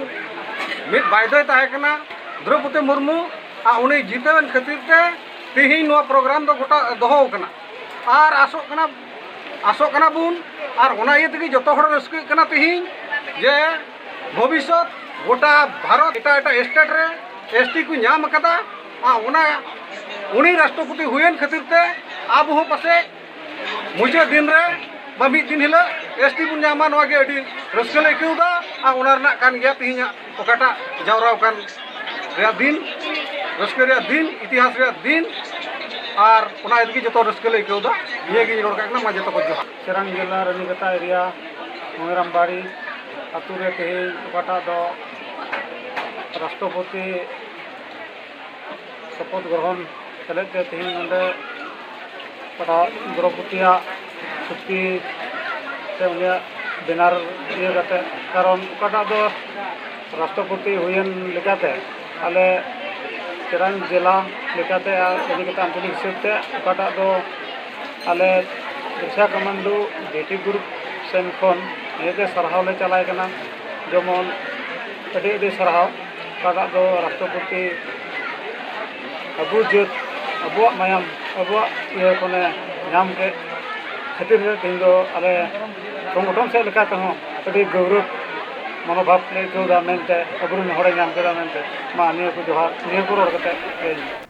ᱢᱤᱫ ᱵᱟᱭᱫᱚᱭ ᱛᱟᱦᱮᱸ ᱠᱟᱱᱟ ᱫᱨᱚᱯᱚᱫᱤ ᱢᱩᱨᱢᱩ, ᱟᱨ ᱩᱱᱤ ᱡᱤᱛᱟᱹᱣᱮᱱ ᱠᱷᱟᱹᱛᱤᱨ ᱛᱮ ᱛᱤᱦᱤᱧ ᱱᱚᱣᱟ ᱯᱨᱳᱜᱨᱟᱢ ᱫᱚ ᱜᱚᱴᱟ ᱫᱚᱦᱚ ᱟᱠᱟᱱᱟ᱾ ᱟᱨ ᱟᱥᱚᱜ ᱠᱟᱱᱟ ᱟᱥᱚᱜ ᱠᱟᱱᱟ ᱵᱚᱱ, ᱟᱨ ᱚᱱᱟ ᱤᱭᱟᱹ ᱛᱮᱜᱮ ᱡᱚᱛᱚ ᱦᱚᱲ ᱨᱟᱹᱥᱠᱟᱹᱜ ᱠᱟᱱᱟ ᱛᱤᱦᱤᱧ ᱡᱮ ᱵᱷᱚᱵᱤᱥᱥᱚᱛ ᱜᱚᱴᱟ ᱵᱷᱟᱨᱚᱛ ᱮᱴᱟᱜ ᱮᱴᱟᱜ ᱥᱴᱮᱴ ᱨᱮ ᱮᱥᱴᱤ ᱠᱚ ᱧᱟᱢ ᱟᱠᱟᱫᱟ᱾ ᱟᱨ ᱚᱱᱟ ᱩᱱᱤ ᱨᱟᱥᱴᱨᱚᱯᱚᱛᱤ ᱦᱩᱭᱮᱱ ᱠᱷᱟᱹᱛᱤᱨ ᱛᱮ ᱟᱵᱚ ᱦᱚᱸ ᱯᱟᱥᱮᱡ ᱢᱩᱪᱟᱹᱫ ᱫᱤᱱ ᱨᱮ ᱵᱟ ᱢᱤᱫ ᱫᱤᱱ ᱦᱤᱞᱳᱜ ᱮᱥᱴᱤ ᱵᱚᱱ ᱧᱟᱢᱟ, ᱱᱚᱣᱟ ᱜᱮ ᱟᱹᱰᱤ ᱨᱟᱹᱥᱠᱟᱹ ᱞᱮ ᱟᱹᱭᱠᱟᱹᱣ ᱮᱫᱟ᱾ ᱟᱨ ᱚᱱᱟ ᱨᱮᱱᱟᱜ ᱠᱟᱱ ᱜᱮᱭᱟ ᱛᱤᱦᱤᱧᱟᱜ ᱚᱠᱟᱴᱟᱜ ᱡᱟᱣᱨᱟ ᱟᱠᱟᱱ ᱨᱮᱭᱟᱜ ᱫᱤᱱ, ᱨᱟᱹᱥᱠᱟᱹ ᱨᱮᱭᱟᱜ ᱫᱤᱱ, ᱤᱛᱤᱦᱟᱥ ᱨᱮᱭᱟᱜ ᱫᱤᱱ᱾ ᱟᱨ ᱚᱱᱟ ᱤᱫᱤ ᱜᱮ ᱡᱚᱛᱚ ᱨᱟᱹᱥᱠᱟᱹ ᱞᱮ ᱟᱹᱭᱠᱟᱹᱣ ᱮᱫᱟ᱾ ᱱᱤᱭᱟᱹ ᱜᱤᱧ ᱨᱚᱲ ᱠᱟᱜ ᱠᱟᱱᱟ, ᱢᱟ ᱡᱚᱛᱚ ᱠᱚ ᱡᱚᱦᱟᱨ᱾ ᱪᱮᱨᱟᱝ ᱡᱮᱞᱟ ᱨᱟᱱᱤᱠᱟᱛᱟ ᱮᱨᱤᱭᱟ ᱢᱚᱭᱨᱟᱢᱵᱟᱲᱤ ᱟᱹᱛᱩ ᱨᱮ ᱛᱮᱦᱮᱧ ᱚᱠᱟᱴᱟᱜ ᱫᱚ ᱨᱟᱥᱴᱨᱚᱯᱚᱛᱤ ᱥᱚᱯᱚᱛ ᱜᱨᱚᱦᱚᱱ ᱥᱮᱞᱮᱫ ᱛᱮ ᱛᱮᱦᱮᱧ ᱱᱚᱰᱮ ᱚᱠᱟᱴᱟᱜ ᱫᱨᱚᱯᱚᱫᱤᱭᱟᱜ ᱪᱷᱩᱴᱤ ᱥᱮ ᱩᱱᱤᱭᱟᱜ ᱵᱮᱱᱟᱨ ᱤᱭᱟᱹ ᱠᱟᱛᱮ, ᱠᱟᱨᱚᱱ ᱚᱠᱟᱴᱟᱜ ᱫᱚ ᱨᱟᱥᱴᱨᱚᱯᱚᱛᱤ ᱦᱩᱭᱮᱱ ᱞᱮᱠᱟᱛᱮ ᱟᱞᱮ ᱪᱮᱨᱟᱝ ᱡᱮᱞᱟ ᱞᱮᱠᱟᱛᱮ ᱟᱨ ᱤᱫᱤ ᱠᱟᱛᱮ ᱟᱧᱪᱚᱞᱤᱠ ᱦᱤᱥᱟᱹᱵ ᱛᱮ ᱚᱠᱟᱴᱟᱜ ᱫᱚ ᱟᱞᱮ ᱵᱤᱨᱥᱟ ᱠᱟᱢᱟᱱᱰᱩ ᱡᱮᱴᱤ ᱜᱨᱩᱯ ᱥᱮᱱ ᱠᱷᱚᱱ ᱱᱤᱭᱟᱹᱛᱮ ᱥᱟᱨᱦᱟᱣ ᱞᱮ ᱪᱟᱞᱟᱭ ᱠᱟᱱᱟ᱾ ᱡᱮᱢᱚᱱ ᱟᱹᱰᱤ ᱟᱹᱰᱤ ᱥᱟᱨᱦᱟᱣ᱾ ᱚᱠᱟᱴᱟᱜ ᱫᱚ ᱨᱟᱥᱴᱨᱚᱯᱚᱛᱤ ᱟᱵᱚ ᱡᱟᱹᱛ, ᱟᱵᱚᱣᱟᱜ ᱢᱟᱭᱟᱢ, ᱟᱵᱚᱣᱟᱜ ᱤᱭᱟᱹ ᱠᱷᱚᱱᱮ ᱧᱟᱢ ᱠᱮᱫ ᱠᱷᱟᱹᱛᱤᱨ ᱜᱮ ᱛᱮᱦᱮᱧ ᱫᱚ ᱟᱞᱮ ᱥᱚᱝᱜᱚᱴᱷᱚᱱ ᱥᱮᱫ ᱞᱮᱠᱟ ᱛᱮᱦᱚᱸ ᱟᱹᱰᱤ ᱜᱟᱹᱣᱨᱟᱹᱵ ᱢᱚᱱᱳᱵᱷᱟᱵ ᱞᱮ ᱟᱹᱭᱠᱟᱹᱣ ᱮᱫᱟ ᱢᱮᱱᱛᱮ, ᱟᱵᱚᱨᱮᱱ ᱦᱚᱲᱮ ᱧᱟᱢ ᱠᱮᱫᱟ ᱢᱮᱱᱛᱮ᱾ ᱢᱟ ᱱᱤᱭᱟᱹ ᱠᱚ ᱡᱚᱦᱟᱨ, ᱱᱤᱭᱟᱹ ᱠᱚ ᱨᱚᱲ ᱠᱟᱛᱮ ᱤᱧ